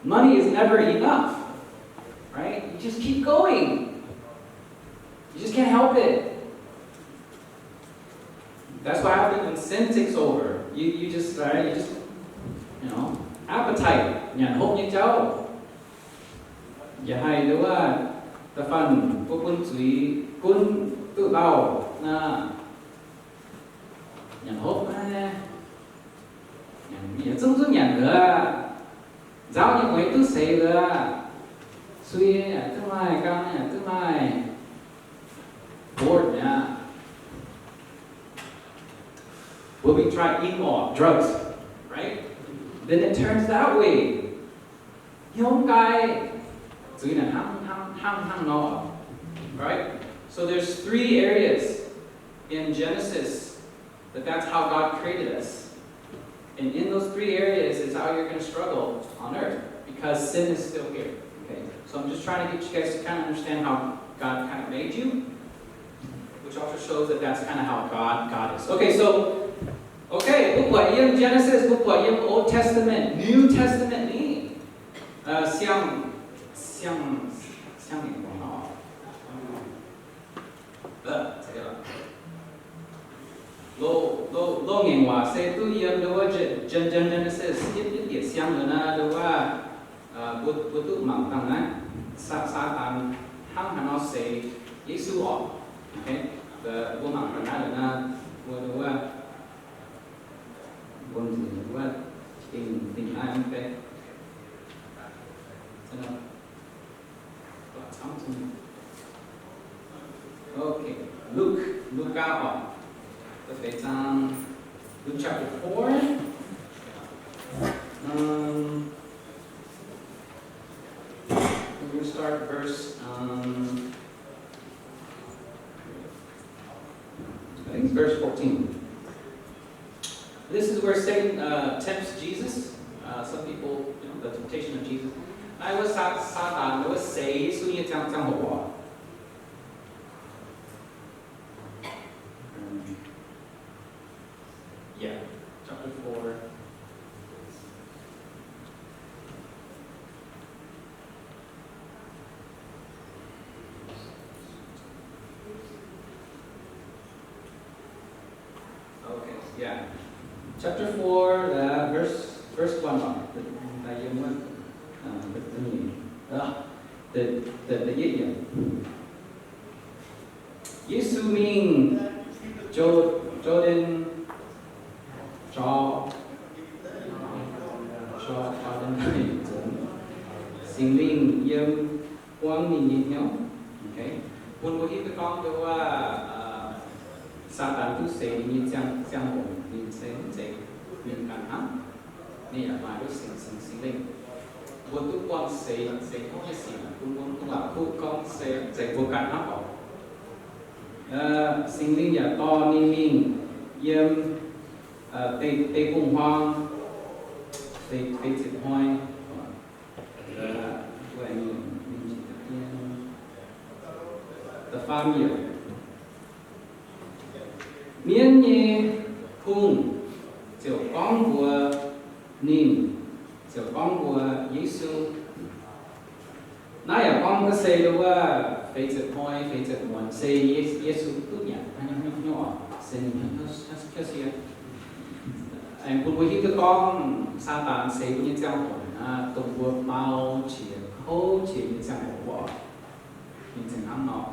Money is never enough, right? You just keep going. You just can't help it. That's what happens when sin takes over. You, you just, right? You just, you know, appetite. Nyanc hopv nyei jauv. Yaac haih nduov, da'faanh bun zuiz gunv duqv lauh naaic. Nyanc hopv naaiv, nyanc, zungv zungv nyanc wuov. Nzauv nyei mueiz duqv seix wuov. Sui yaac duqv maaih, gaam yaac duqv maaih. Bored, yeah. We'll be trying more drugs, right? Then it turns that way. hnyouv nqaai, zuiz naaic hnangv, hnangv, hnangv, hnangv nor. Right? So there's three areas in Genesis that that's how God created us. And in those three areas is how you're going to struggle on earth because sin is still here. Okay? So I'm just trying to get you guys to kind of understand how God kind of made you, which also shows that that's kind of how God, God is. Okay, so, okay, mbuo buatc yiem Genesis, mbuo buatc yiem Old Testament, New Testament ni, uh, siang, siang, siang, loz-ngaengc waac se duqv yiem nduov Gen-, Gen-, Genesis yietv, yietv bieqc siang nduov naaiv nduov, mbuo, mbuo duqv mangc dangh naaiv, Saa-, Saadaan hnangv haaix nor seix Yesu orqc. Okay, mbuo mangc dangh naaiv nduov naaiv, mbuo nduov, mbuo nduov dingh, dingh naaiv mv bei. Okay, Luke, Lugaa orqc, da'feix zaang, Luke chapter four. Um, we'll start verse, um, I think it's verse fourteen. This is where Satan, uh, tempts Jesus. Uh, some people, you know, the temptation of Jesus. Naaiv wuov Saa-, Saadaan wuov seix Yesu nyei ziangh, ziangh hoc orqc. Um, yeah, chapter four. Okay, yeah. Chapter four, uh, verse, verse one orqc. Da'yietv, uh, da'yietv yiemc. Yesu mingh Jo-, Jordan, Jo-, Jo-, Jordan, Singx Lingh yiem buangv ninh nyei hnyouv. Okay. Bun mbuo hiuv duqv gorngv wuov, Saadaan duqv seix ninh nyei ziangh, ziangh hoc, ninh se mv zeiz ninh ganh hnangv. Ninh yaac maaih duqv Singx, Singx, Singx Lingh. Mbuo duqv buangh seix, seix hnyouv nyei sic bun mbuo mv dungx la'kuqv gorngv se zeiz mbuo ganh hnangv orqc. Singx Lingh yaac dorh ninh mingh yiem deic-bung-huaang, feix ziepc hnoi. Da'faam yiemc. Mienv nyei hungh ziouc gorngv mbuox ninh, ziouc gorngv mbuox Yesu. Naaiv yaac gorngv ga'sie wuov feix ziepc hnoi, feix ziepc muonz se Ye-, Yesu duqv nyanc haaix nyungc nyungc oc, se ninh hnyouv, hnyouv, hnyouv sie. Aengx bun mbuo hiuv duqv gorngv Saadaan seix mbuo nyei ziangh hoc naaic, dongh mbuo mau qiex kouv qiex nyei ziangh hoc wuov, ninh za'gengh hnangv nor.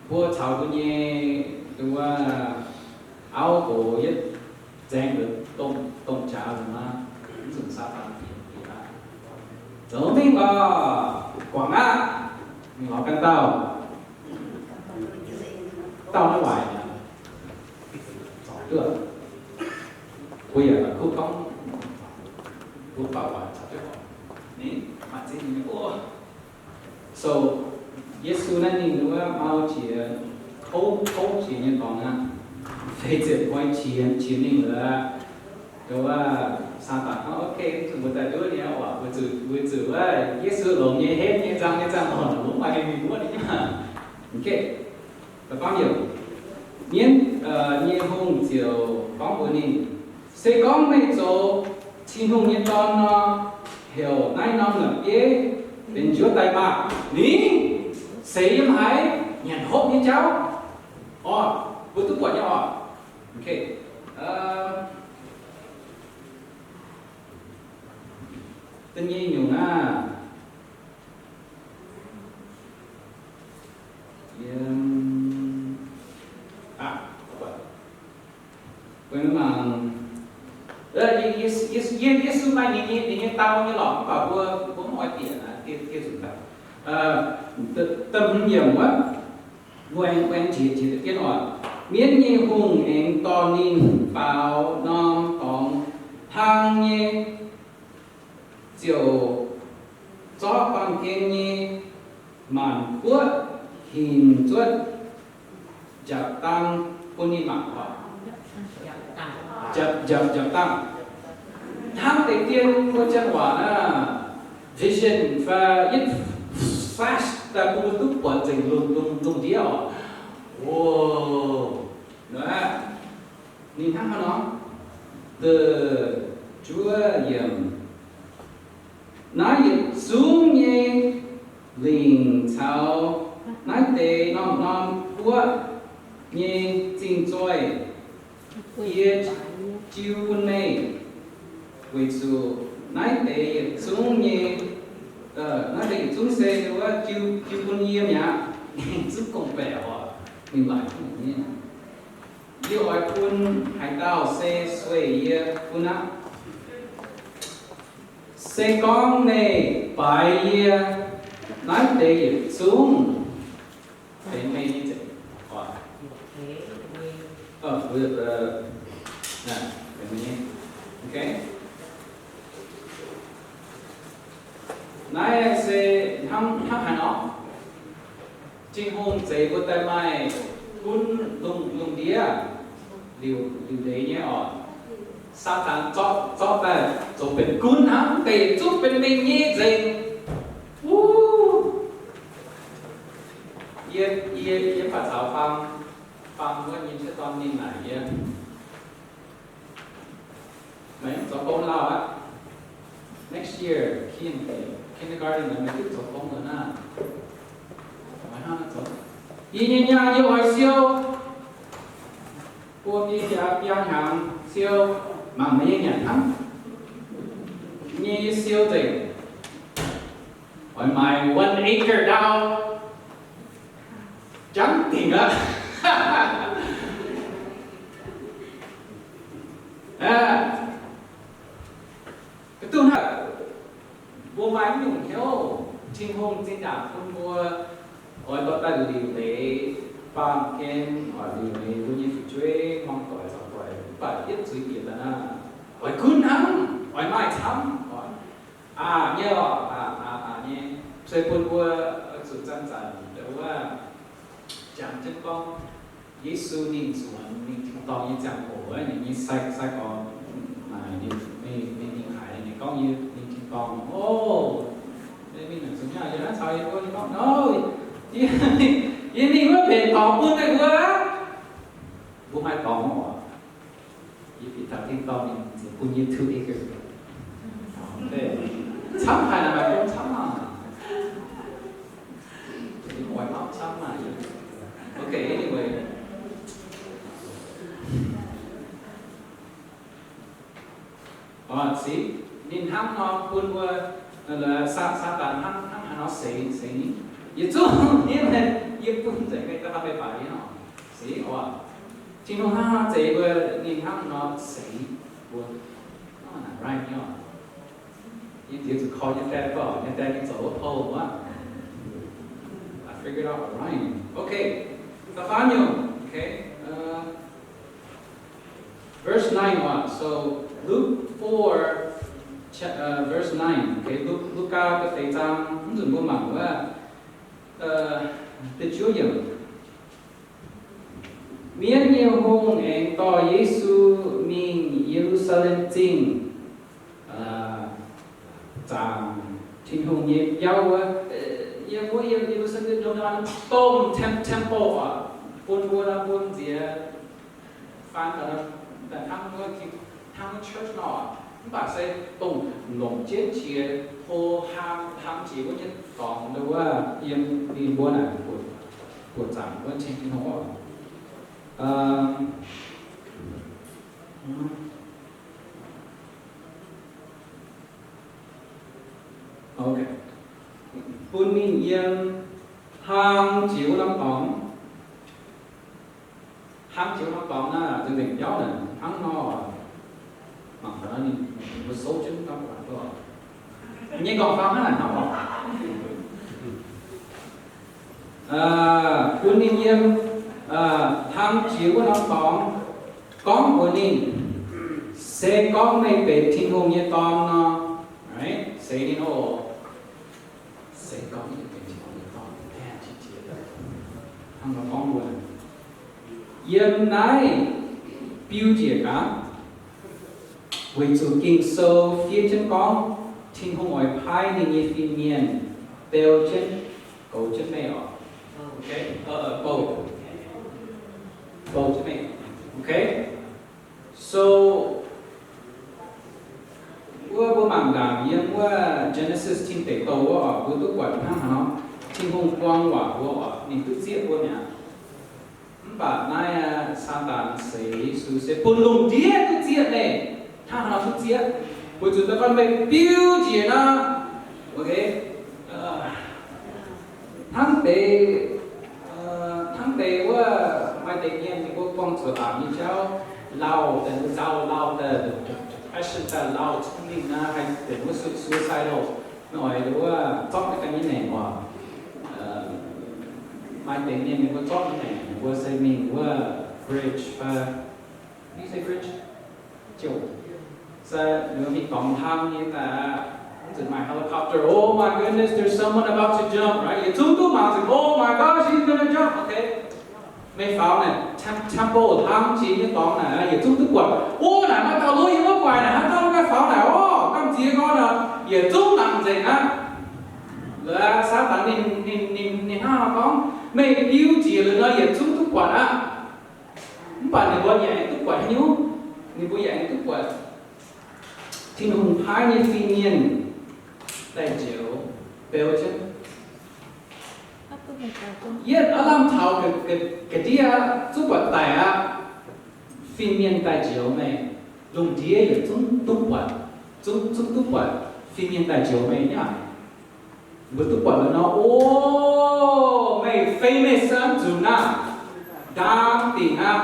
Mbuo caux mbuo nyei wuov auv nqox yietv nzaeng nduqc domh, domh jaax nor, mv nzunc Saadaan bieqc, bieqc aqv. Zoux mingh lorqc, guangc aqv, mingh lorz ganh dauh. Dauh naaiv waaic, zorc duqv. Mbuo yaac la'kuqv gorngv, mbuo bauc waaic zorc duqv oc. Ninh maaih ziex nyungc nyei. So, Yesu naaiv ninh wuov mau qiex, kouv, kouv qiex nyei dorngx aqv. Feix ziepc hnoi qiex, qiex mingh lorqc. Wuov Saadaan gorngv, okay, mv zuqc mbuo daaih nduov nyei oc, weic zuqc, weic zuqc wuov Yesu longx nyei, henv nyei, nzang nyei, nzang orqc, longx maaih mienh mingh muotv nyei maah. Okay. Da'faam yiemc. Mienv nyei hungh ziouc gorngv mbuox ninh, se gorngv meih zoux Tin-Hungh nyei Dorn nor, heuc naaiv norm la'bieiv benx njuov daaih maah! Ninh seix yiem haaix, nyanc hopv nyei jauv. Orqc, mbuo duqv buatc nyei oc. Okay. Da'nyeic nyungc naaiv, yiem, aa, mbuo mangc, Ye-, Yesu, Yesu, Yesu maaih ninh nyei, ninh nyei dau nyei lorqc, mv baac mbuo, mbuo mv oix bieqc naaiv, dieh, dieh zunc daaih. Da'hmz yiemc wuov, mbuo aengx, mbuo aengx njiec, njiec deix jienv oc. Mienv nyei hungh aengx dorh ninh faaux norm dorngx hlang nyei, ziouc zorqv baamh gen nyei maanc guoqv hinc zuotv njapc dang bun ninh mangc oc. Njapc, njapc, njapc dang. Hnangv deix dien mbuo janx waac naaiv, vision fai yietv flash daaih bun mbuo duqv buatc nzengc lungh, lungh, lungh ndiev oc. Ninh hnangv haaix nor? Da'juov yiemc. Naaiv yietc zungv nyei lingc caux naaiv deix norm-norm guoqv nyei zingh zoih yie jiu bun meih, weic zuqc naaiv deix yietc zungv nyei, naaiv deix yietc zungv se wuov jiu, jiu bun yie mi'aqv. Zungv gong-baeqc oc, mingh laaix nyei. Yie oix bun haaix dauh se sueih yie bun aqv. Se gorngv meih baaix yie naaiv deix yietc zungv, benx meih nyei nzengc. Naaiv se hnangv, hnangv haaix nor? Tin-Hungh zeix mbuo daaih maaih gunv lungh, lungh ndiev, liuc, liuc leiz nyei oc. Saadaan zorqv, zorqv daaih zoux benx gunv hnangv, deix zungv benx mingh nyei nzengc. Wuov, yie, yie, yie baac caux faam, faam wuov nyei cuotv dorn ninh naaic yie, meih zoux gong lauh aqv. Next year, kin-, kindergarten meih duqv zoux gong liuz naaiv, meih hnangv zoux. Yie nyei nyaanh yie oix siou, buo biei biaa hnyangx siou, mangc meih nyei nyanc hnangv. Yie nyei siou nzengc. Oix maaiz one acre ndau, jangv dingc aqv. Aa, duqv hnangv, mbuo maaih mv nyungc hnyouv, Tin-Hungh zinh ndaangc bun mbuo oix dorh daaih liuc leiz baamh gen, oix liuc leiz mbuo nyei fu'jueiv, hmuangv doic, caux doic, mv baac yietv zuiz bieqc daaih naaiv, oix gunv hnangv, oix maaih camv, oix aqc nyei oc, aqc, aqc, aqc nyei. Se bun mbuo zuqc zanc-zanc wuov jangx jienv gorngv, Yesu ninh nzuonx mingh tin-dorngh nyei ziangh hoc, ninh nyei sai, sai-gorx naaic ninh, ninh, ninh haiz ninh gorngv, yie mingh tin-dorngh, o, mingh nzuonx nyei, yie naaiv caux yie mbuo, ninh gorngv, o, yie, yie mingh wuov mbenc dorngx bun meih mbuo aqv. Mbuo maaih dorngx oc. Yie bieqc taux tin-dorngh ninh ziouc bun yie two acres. Camv haic, naaic maaih bun camv maah. Oix mauv camv maah. Okay, anyway. Oc, sic, ninh hnangv nor bun mbuo, Saa-, Saadaan hnangv, hnangv haaix nor seix, seix ninh? Yietc zungv ninh, yie bun nzengc meih daaih meih baaix yie nor. Sic oc. Tin-Hungh hnangv nor zeix mbuo, ninh hnangv nor seix mbuo. Right nyei oc. Yie nziex zuqc call nyei dad, nyei dad nyei zoux wuov pou wuov. I figured out Orion. Okay. Da'faam nyungc. Okay. Uh, verse nine oc. So Luke four, cha-, uh, verse nine. Okay, Luke, Lugaa da'feix zaang, mv nzunc mbuo mangc wuov, uh, da'juov yiemc. Mienv nyei hungh aengx dorh Yesu mingh Ye^lu^saa^lem Zingh, zaangc Tin-Hungh nyei biauv wuov. Yiem wuov, yiem Ye^lu^saa^lem domh tem-, temple oc, bun mbuo nor bun nziex faan daaih hnangv wuov, hnangv wuov church nor, mv baac se dongh longc jienv qiex hlo hlang, hlang jiex wuov nyei dorngx wuov, yiem ninh mbuo naaic buoqc zaangc wuov ceng Tin-Hungh oc. Bun ninh yiem hlang jiex wuov norm dorngx. Hnangv jiex norm dorngx naaiv, nzengc nzengc biauv naaic hnangv nor, mangc gaax ninh mbuo souv jienv dauh gu'nguaaic duqv. Nyei gorngv faang hnangv naaic hnangv oc. Bun ninh yiem hlang jiex wuov norm dorngx, gorngv mbuox ninh, Se gorngv meih benx Tin-Hungh nyei Dorn nor, seix ninh oc. se gorngv yie benx Tin-Hungh nyei dorn, hnangv nor gorngv mbuo. Yiem naaiv biux njiec gaax, weic zuqc Ging-Sou fiev jienv gorngv, Tin-Hungh oix paaiv ninh nyei fin-mienh beu jienv, goux jienv meih oc. Bou, bou jienv meih. Okay? So, wuov mbuo mangc ndaangc yiem wuov Genesis tin deic douh wuov oc, mbuo duqv buatc hnangv haaix nor Tin-Hungh buang waac mbuo oc, ninh duqv zieqv mbuo mi'aqv. Mv baac naaiv Saadaan seix Yesu se bun lungh ndiev duqv zieqv meih. Hnangv haaix nor duqv zieqv? Weic zuqc da'faanh meih biux njiec nor, okay, hnangv deix, hnangv deix wuov maaih deix mienh ninh mbuo buangh zuqc aqc nyei jauv, lauh daaih, nzauh lauh daaih, depression daaih, lauh cong-mengh naaiv, haih deix wuov suicidal, meih oix wuov zorqv nyei ganh nyei maengc oc. Maaih deix mienh ninh mbuo zorqv nyei maengc, ninh mbuo se mingh wuov bridge fai, you say bridge? Jouh. Se ninh mbuo mingh dorngx hlang nyei daaih, mv zuqc maaih helicopter. Oh my goodness, there's someone about to jump, right? Yietc zungv duqv mangc zuqc, oh my gosh, he's gonna jump. Okay. Meih faaux naaic, tem-, temple hlang jiex nyei dorngx naaic, yietc zungv duqv buatc. O, naaic maaih dauh lov yiem wuov guaix naaic, haaix dauh maiv faaux naaic, o, gamh nziex gorngv nor, yietc zungv mangc nzengc aqv. Laaix Saadaan ninh, ninh, ninh, ninh hnangv nor gorngv, meih biux njiec liuz nor, yietc zungv duqv buatc aqv. Mv baac ninh mbuo yaac aengx duqv buatc haaix nyungc? Ninh mbuo yaac aengx duqv buatc Tin-Hungh paaiv nyei fin-mienh daaih njoux beu jienv. Yietv aav lamh taux ga'ndiev, ga'ndiev zuqv buatc daic aqv, fin-mienh daaih njoux meih. Lungh ndiev yietc zungv duqv buatc, zungv, zungv duqv buatc fin-mienh daaih njoux meih nyei aqv. Mbuo duqv buatc liuz nor, o, meih famous aqv, nzunc aqv, ndaam dingc aqv.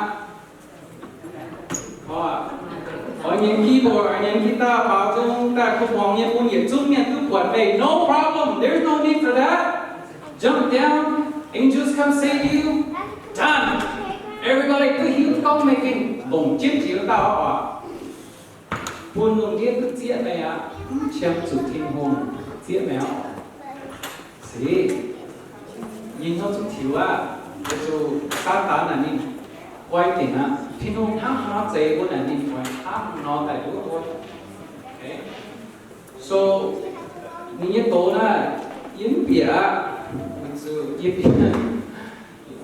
Oix nyienz keyboard, oix nyienz guitar, baaux nzung daaih kuv muangx nyei bun yietc zungv mienh duqv buatc meih. No problem. There's no need for that. Jump down. Angels come save you. Done. Everybody duqv hiuv gorngv meih gengh longc jienv jiex wuov dauh oc. Bun lungh ndiev duqv zieqv meih aqv. Mv qiemx zuqc Tin-Hungh zieqv meih aqv. Sic, yie hnyouv zungv tiux aqv. Weic zuqc Saadaan naaic ninh oix dingc aqv. Tin-Hungh hnangv haaix nor zeix mbuo naaic ninh oix hnangv nor daaih nduov mbuo. So, ninh nyei doz naaiv, yie mv bieqc aqv. Weic zuqc yie bieqc,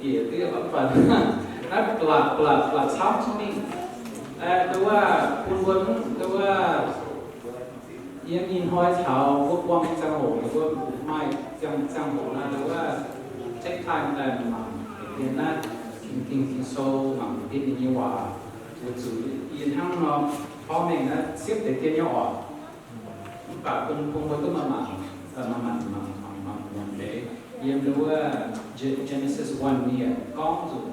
yie bieqc duqv mv baac naaiv blatc blatc blatc camv jienv mingh. Nduov wuov, bun mbuo, nduov wuov, yiem ih hnoi taux mbuo buangh nyei ziangh hoc, mbuo maaih ziangh, ziangh hoc naaiv, nduov wuov, take time daaih mangc deix naaiv, Ging, Ging, Ging-Sou, mangc deix ninh nyei waac, weic zuqc yie hnangv nor, porv mengh naaiv siepv deix dien nyei oc. Mv baac bun, bun mbuo duqv maaih mangc, maaih mangc, mangc, mangc, mangc, mangc deix. Yiem nduov wuov Ge-, Genesis one ninh yaac gorngv nzunc,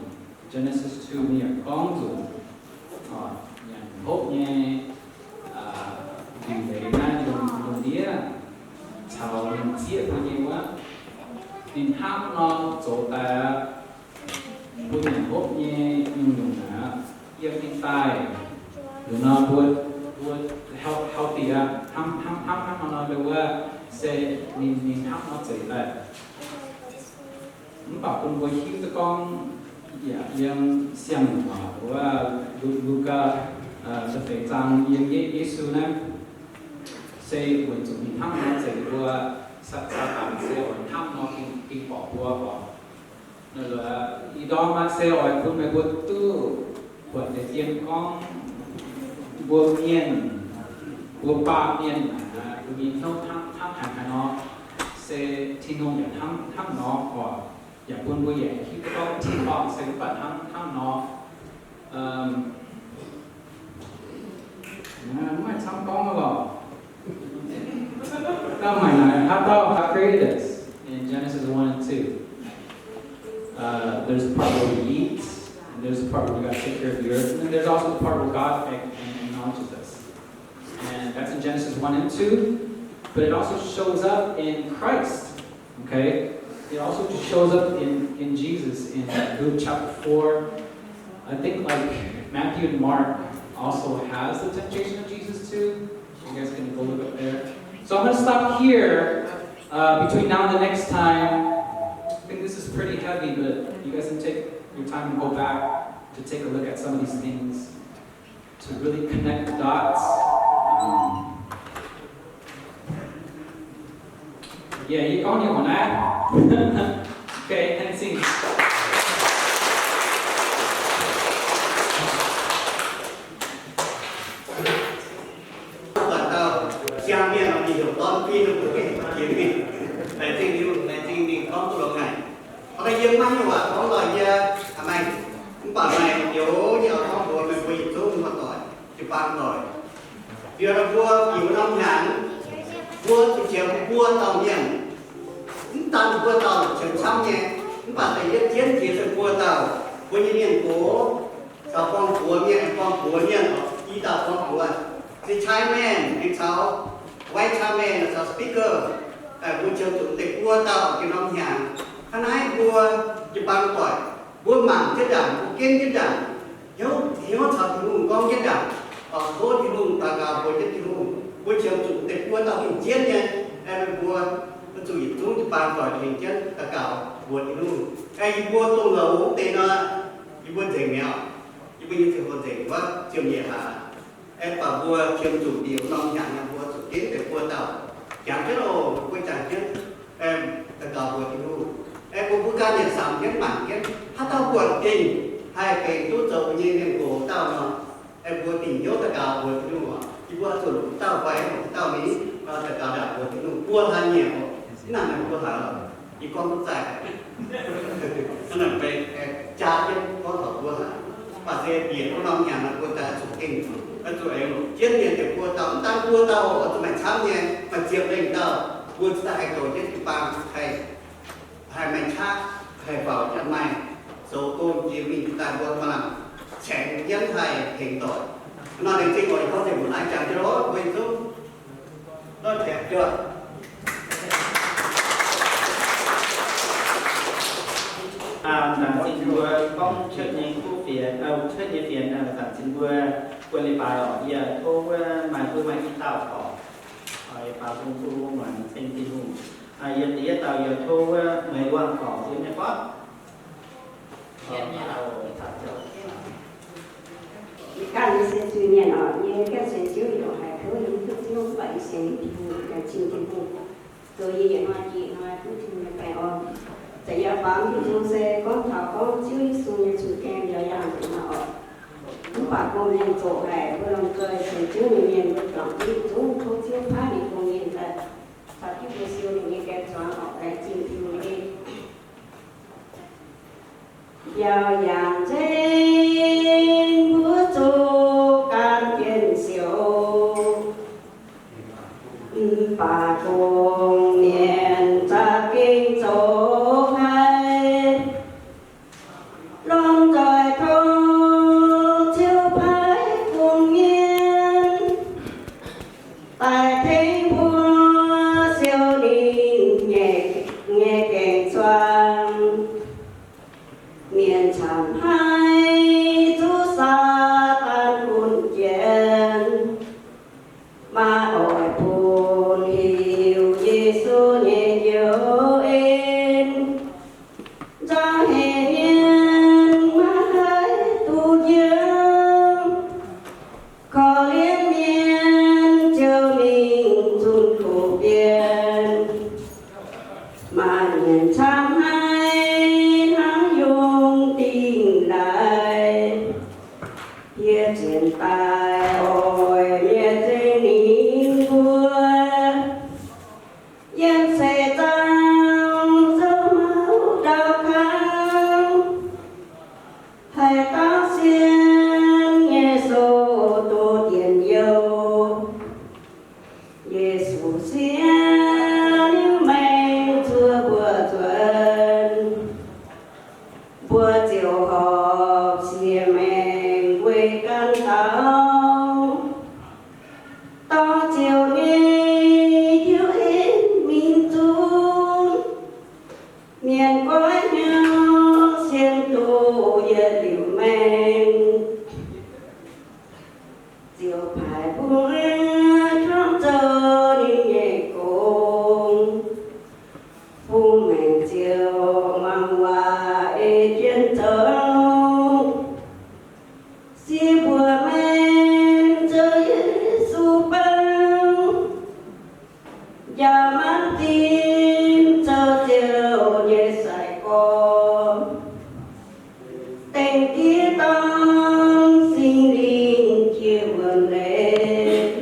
Genesis two ninh yaac gorngv nzunc, nyanc hopv nyei, aa, dingc leiz naaiv lungh, lungh ndiev caux ninh zieqv mbuo nyei wuov, ninh hnangv nor zoux daaih aqv. Mbuo nyanc hopv nyei nyungc-nyungc aqv, yiem ninh daaih, liuz nor mbuo, mbuo health-, healthy aqv, hnamv, hnamv, hnamv, hnamv nor, nduov wuov se ninh, ninh hnangv nor zeix daaih. Mv baac bun mbuo hiuv duqv gorngv, yaac yiem Siang-Waac wuov Lu-, Lugaa, aa, da'feix zaang yiem Ye-, Yesu naaiv, se weic zuqc ninh hnangv nor zeix mbuo, Saa-, Saadaan se oix hnangv nor gengh, gengh borqc mbuo oc. Ih ndorm naaiv se oix bun meih mbuo duqv buatc deix dien gorngv mbuo mienh, mbuo baamh mienh, mbuo mienh hnyouv hnangv, hnangv haaix nor, se Tin-Hungh yaac hnangv, hnangv nor oc. Yaac bun mbuo yaac hiuv duqv gorngv tin-dorngh se mv baac hnangv, hnangv nor. Mv maaih camv gorngv lorqc. Dauh maaih naaic, how about how great it is in Genesis one and two? Uh, there's a part where we eat, and there's a part where we gotta take care of the earth, and then there's also the part where God ac-, acknowledges us. And that's in Genesis one and two, but it also shows up in Christ, okay? It also just shows up in, in Jesus in Luke chapter four. I think, like, Matthew and Mark also has the temptation of Jesus too. You guys can go look up there. So I'm gonna stop here. Uh, between now and the next time, I think this is pretty heavy, but you guys can take your time and go back to take a look at some of these things to really connect the dots. Um, yeah, you only one act. Okay, and sing. 老爷们有当兵的不给，给你，来给你，来给你，帮助老奶。好了，爷们，来给你，帮助老奶。 Mv baac maaih hnyouv aqv, gorngv lorh yie, aa, maaih, mv baac maaih youz nyei wuov dauh, jiu-baang doic, mv baac maaih yietc jienv jiex se buo dauh mbuo nyei mienh gox, caux gorngv buoz mienh, gorngv buoz mienh, i dauh gorngv buoz, se chairman aengx caux vice chairman caux speaker, mbuo qiemx zuqc deix buo dauh oix jienv norm hnyangx. Hnangv naaiv mbuo jiu-baang doic, mbuo mangc jienv ndaangc, mbuo genv jienv ndaangc, hnyouv, hnyouv caux Tin-Hungh gorngv jienv ndaangc, oix tov Tin-Hungh daux gaux mbuox jienv Tin-Hungh. Mbuo qiemx zuqc deix buo dauh gengh jienv nyei, mbuo zuqc yietc zungv jiu-baang doic tengx jienv daux gaux mbuox Tin-Hungh. Yie mbuo dongh loz deix nor, yie mbuo nzengc mi'aqv. Yie mbuo nyei ziangh hoc nzengc wuov ziemh nyeic hlaax. Mv baac mbuo qiemx zuqc liuz norm hnyangx nor, mbuo zuqc genv deix buo dauh jangx jienv oc, mbuo jangx jienv daux gaux mbuox Tin-Hungh. Mbuo mbuo ganh yaac samx jienv mangc jienv, haaix dauh buatc dingh haih benx duqv zoux mbuo nyei mienh gox dauh nor, mbuo dingc hnyouv daux gaux mbuox Tin-Hungh oc. Yie mbuo zuqc longc dauh fai longc dauh mingh daux gaux ndaangc mbuox Tin-Hungh buo hlaax nyieqc oc. Ih zanc naaic buo hlaax oc. Yie gorngv duqv zaih. Hnangv naaic mbuo jaa jienv gorngv taux buo hlaax, mv baac se bieqc wuov norm hnyangx nor mbuo daaih zuqc dingh, zuqc aengx jienv mienh deix buo dauh, mv daan buo dauh oc, zuqc maaih camv nyei, maaih ziepc lengh dauh, mbuo cingx daaih haih zoux jienv jiu-baang, haih, haih maaih qaqv, haih faaux jaax maaih, zoux gong jiex mingh daaih mbuo maaih lamh caengx jienv haih tengx doic. Nor laengz zingh oc, ih hnoi deix mbuo naaiv jangx jienv oc, mbuo yietc zungv Aa, zanc zinh mbuo gorngv cuotv nyei kuv fienx, cuotv nyei fienx, zanc zinh mbuo buonv leiz-baaix oc. Yie tov wuov maaih, mbuo maaih i dauh oc, baaux nzung bun mbuo muangx ceng Tin-Hungh. Yie da'yietv dauh yie tov wuov Meix Wangh oc, yie mienh gorngv. Yie ganh nyei se zuiz-mienh oc, yie gaengh sienx Ziouv yaac haiz tov yie duqv Ziouv mv baac yie sienx Tin-Hungh, yaac cing Tin-Hungh. Zoux yie yietc hnoi jiex hnoi duqv Tin-Hungh nyei baengh orn. Zaqc yie baaux Tin-Hungh se gorngv taux gorngv Ziouv Yesu nyei cun-gaeng mbiauz yangh nzengc hnoi oc. Mv baac gong-mienh zoqc haic, mbuo lomh nzoih sienx Ziouv nyei mienh mbuo juangc jienv yietc zungv tov Ziouv paaiv ninh gong-mienh daaih caux jienv mbuo siou ninh nyei gaeng-zuangx oc. Laengz zingh Tin-Hungh. Mbiauz yaac nzengc, mbuo zuqc gan jienv siou, mv baac gong-mienh za'gengh zoqc haic. Lomh nzoih tov Ziouv paaiv gong-mienh daaih tengx mbuo siou ninh nyei, nyei gaeng-zuangx. Mienh camv haic zuqc Saadaan gunv jienv, maiv oix bun hiuv Yesu nyei njoux en. Nzauh heix mienh maiv haih duqv njoux, korv-lienh mienh ziouc mingh zunh kuv bienh. Maaih mienh camv haic hnangv yungh dingh laaix, hieh zienx daaih oix mienh zengc ninh mbuo. Yiem seix zaangc zoux mouv ndau kangv, haaix dauh sienx Yesu duqv dienx youh. Yesu sienx liuz maengc zuov mbuo nzuonx, mbuo ziouc horpc siex maengc weic ganh dauh. Dorh ziouc nyei Ziouv en mingh zunc, mienh goiv hnyouv sienx duqv yietc liuz maengc, ziouc paaiv mbuo kamv zoux ninh nyei gong. Yie dongh Singx Lingh jiex wuonx leiz,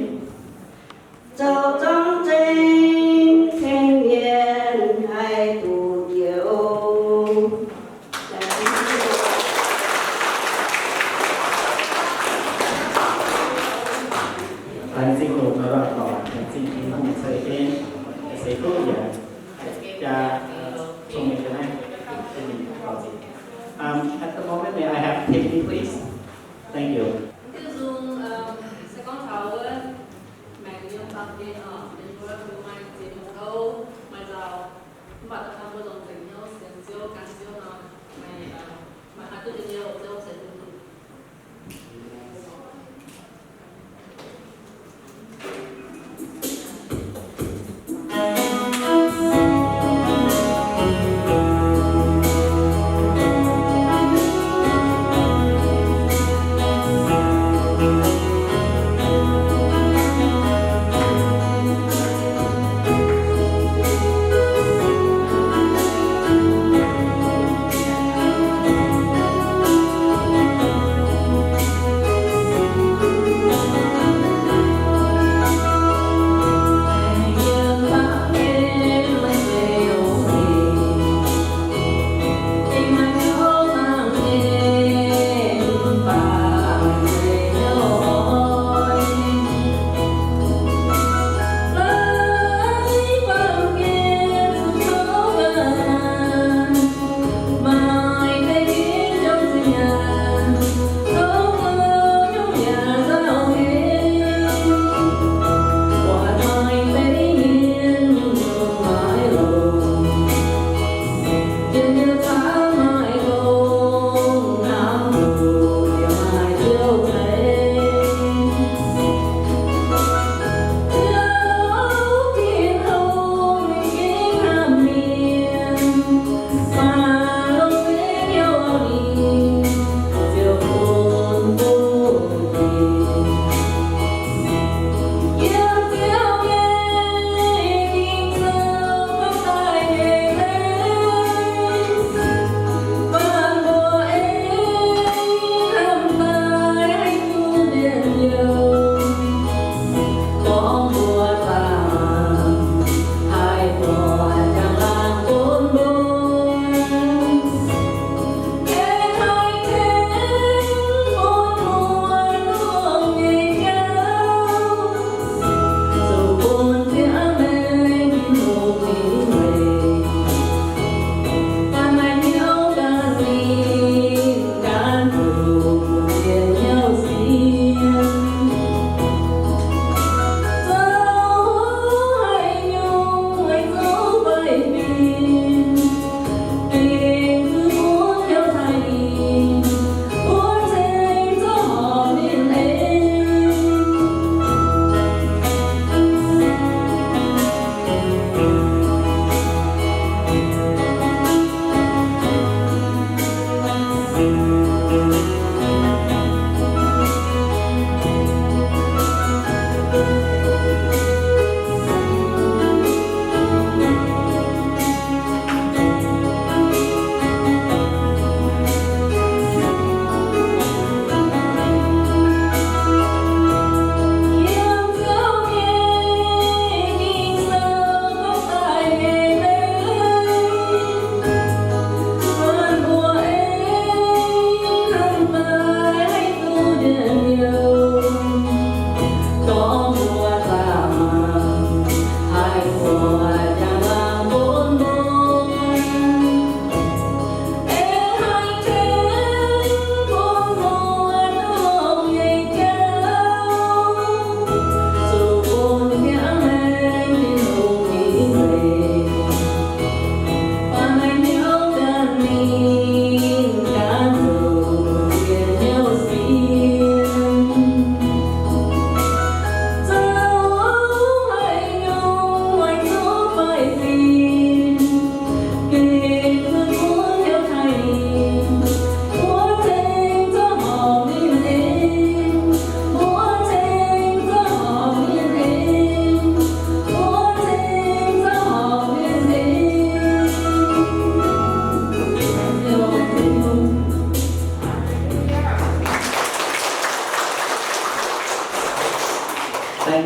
zoux zorng zengx tengx mienh haih duqv njoux. Laengz zingh loz-hnoi dorh dorc, laengz zingh Tin-Hungh ceix en, ceix fuqv yienc, jaa, cong-mengh ga'naaiv, ceix mingh dorh ziex. Um, at the moment, may I have Timmy, please? Thank you. Mv diuh nzung, um, se gorngv taux wuov maengc yiem baamh gen oc, mienh mbuo maaih ziex nyungc gouv, maaih zaux, mv baac da'faanh mbuo longc nzengc hnyouv sienx Ziouv, gan Ziouv nor, maaih, maaih haaix duqv njien-youh, Ziouv ceix fuqv duqv.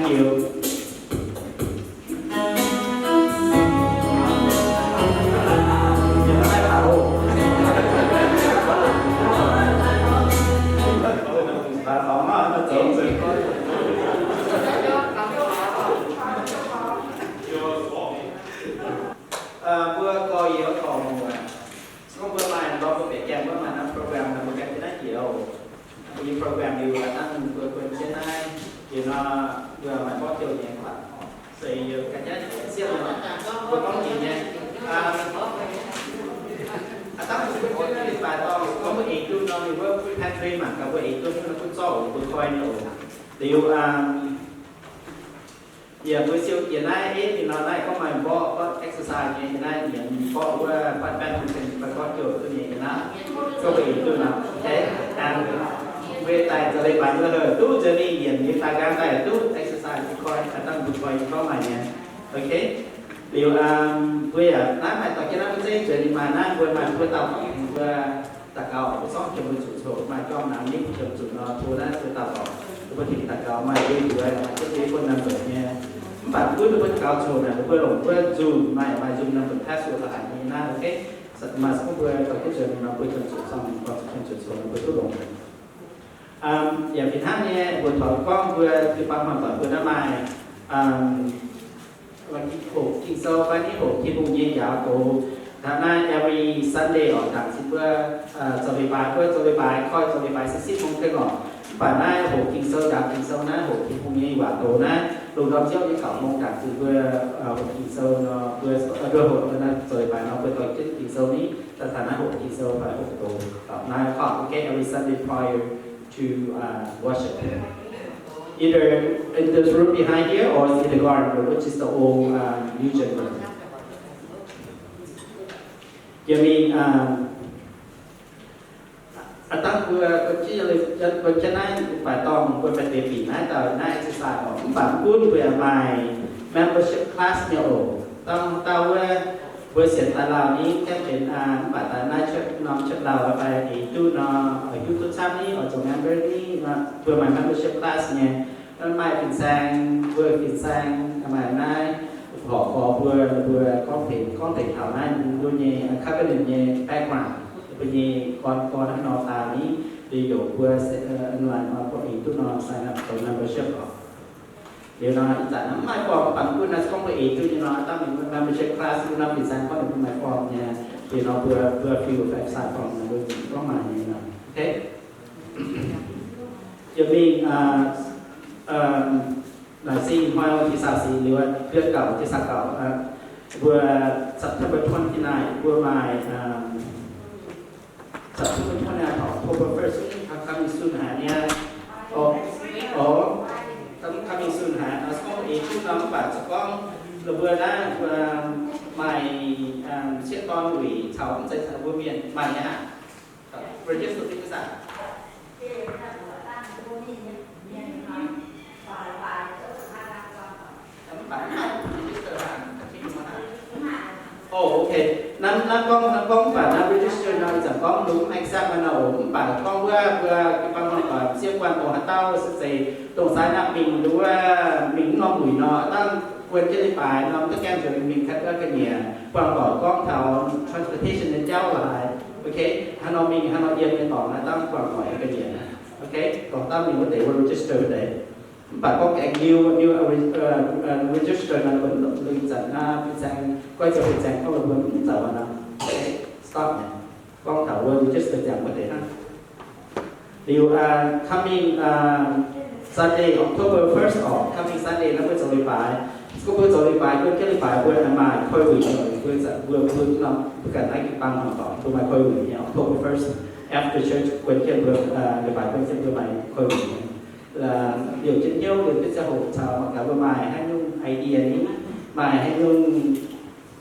Mbuo gorx-youz dorh muoc, se gorngv mbuo maaih lorz mbuo bieqc gaengh mbuo maaih norm program nor mbuo ganh jienv naaiv jiex oc. Mbuo nyei program liuz aqv, dangh mbuo buonv jienv naaiv jiex nor, mbuo maaih mborqv jouh nyei kuatv oc. Se yie ganh jienv jiex siemv nor, mbuo gorngv jiex nyei. Aav dangh mbuo buonv jienv naaiv leiz-baaix dorngh, gorngv mbuo eix duqv nor, ninh mbuo food pantry mangc gaax mbuo eix duqv nor butv zorqv oc, mbuo koi nyei oc. Liuz, yie mbuo siou jiex naaiv, eix duqv nor naaiv gorngv maaih mborqv, gorngv exercise nyei, naaiv nyiemc mborqv wuov badminton, badminton fai mborqv jouh duqv nyei naaiv. Gorngv mbuo eix duqv nor, okay. Mbuo daaih zoux leiz-baaix wuov, duqv nzunc ninh nyiemc liuz daaih nqaang daaih duqv exercise, mbuo koi, aav dangh mbuo koi gorngv maaih nyei. Okay. Liuz, mbuo yaac naaiv maaih dorh jienv naaiv mbuo zeiv nzunc ninh maaih naaiv, mbuo maaih mbuo dauh gorngv mbuo daux gaux, mbuo zorqv jiex mbuo zuqc coc, maaih jorm naanc nyei mbuo jiex zuqc nor, tov naaiv mbuo daux gaux, mbuo tengx daux gaux maaih mbuo yuoz, maaih jienv mbuo phone number nyei. Mv baac gunv mbuo daux gaux coc naaic, mbuo longc mbuo Zoom, maaih maaih Zoom number, password la'haic nyei naaiv, okay. Maaih se gorngv mbuo dorh jienv nzunc ninh nor, mbuo jiex zuqc zorqv ninh gorngv zuqc jiex zuqc nor, mbuo duqv longc. Yaac fih hnangv nyei, mbuo taux gorngv mbuo jiu-baang hnoi doic mbuo naaiv maaih hoqc Ging-Sou fai ni hoqc Tin-Hungh nyei njaaux doz. Taux naaiv every Sunday oc, ndaangc zinh mbuo zoux leiz-baaix, mbuo zoux leiz-baaix, koi zoux leiz-baaix se sipv mungv keng oc. Mv baac naaiv hoqc Ging-Sou, njaaux Ging-Sou naaiv, hoqc Tin-Hungh nyei waac doz naaiv, lungh ndorm ziouv nyei gauh mungv ndaangc zinh mbuo hoqc Ging-Sou nor, mbuo, mbuo hoqc naaiv zoux leiz-baaix nor, mbuo dorh jienv Ging-Sou ni, daaih taux naaiv hoqc Ging-Sou fai hoqc doz. Naaiv called, okay, every Sunday prior to worship. Either in this room behind here or in the garden room, which is the old Nugent room. Yie mingh, aav dangh mbuo, mbuo jienv naaiv mbuo baaix dorngh mbuo maaih deix bieqc naaiv dauh naaiv exercise oc. Mv baac mv gunv mbuo yaac maaih membership class nyei oc. Dangh dauh wuov mbuo sienx daaih lauh ni, gaengh benx, mv baac daaih naaiv cuotv norm cuotv lauh fai eix duqv nor, hiuv duqv camv ni, oix zoux member ni, mbuo maaih membership class nyei. Maaih fin-saeng, mbuo fin-saeng maaih naaiv horpc gorx mbuo, mbuo gorngv tengx, gorngv tengx taux naaiv mbuo nyei covenant nyei background, mbuo nyei gorn, gorn hnangv nor daaih ni, liuz heuc mbuo, mbuo eix duqv nor sign up zoux membership oc. Liuz nor ih zanc mv maaih form, mv baac mv gunv naaiv gorngv mbuo eix duqv nyei nor, dangh ninh mbuo membership class mbuo norm fin-saeng gorngv ninh mbuo maaih form nyei, liuz nor mbuo, mbuo fill fai sign form nor mbuo gorngv maaih nyei nor. Okay. Yie mingh, naaic se ih hnoi ti saau sic liuz, buonv gauh ti saau gauh, mbuo September twenty-nine mbuo maaih, September twenty-nine, October first, coming soon haic nyei. O, coming soon haic, se gorngv eix duqv nor mv baac se gorngv mbuo naaiv, mbuo maaih sieqv dorn wuic caux mv zeiz caux mbuo mienh maaih nyei aqv. Register fix aqv. Mv baac mv maaih register aqv. Oh, okay. Naaiv, naaiv gorngv, naaiv gorngv mv baac naaiv register nor, ih zanc gorngv mv accept nor oc. Mv baac gorngv wuov mbuo jiu-baang hnoi doic sieqv guanh oc, haaix dauh se zeiz dongh sign up mingh wuov, mingh mv norm wuic nor, dangh guanh jienv leiz-baaix nor, mv gaengh nzuonx mingh ka'ndiev ga'nyiec, buangh doic gorngv taux transportation nyei jauv la'haaix. Okay, haaix nor mingh, haaix nor yiem nyei dorngx naaiv dangh buangh doic ga'nyiec. Okay, dorngx dangh mingh wuov deix wuov register wuov deix. Mv baac gorngv aengx new, new register nor, mbuo lungh zanc naaiv fin-saeng, goiv ziangh fin-saeng gorngv mbuo mv zoux nor, stop nyei. Gorngv taux wuov register ziangx wuov deix hnangv. Liuz, coming Sunday, October first oc, coming Sunday naaiv mbuo zoux leiz-baaix. Gorngv mbuo zoux leiz-baaix, mbuo jienv leiz-baaix mbuo maaih koi wuic, mbuo, mbuo, mbuo norm, mbuo ganh naaiv jiu-baang hnoi doic mbuo maaih koi wuic nyei. October first, after church, guanh jienv mbuo, leiz-baaix guanh jienv mbuo maaih koi wuic nyei. Liouh jienv hnyouv, liouh jienv ziangh hoc caux mangc gaax mbuo maaih haaix nyungc idea ni, maaih haaix nyungc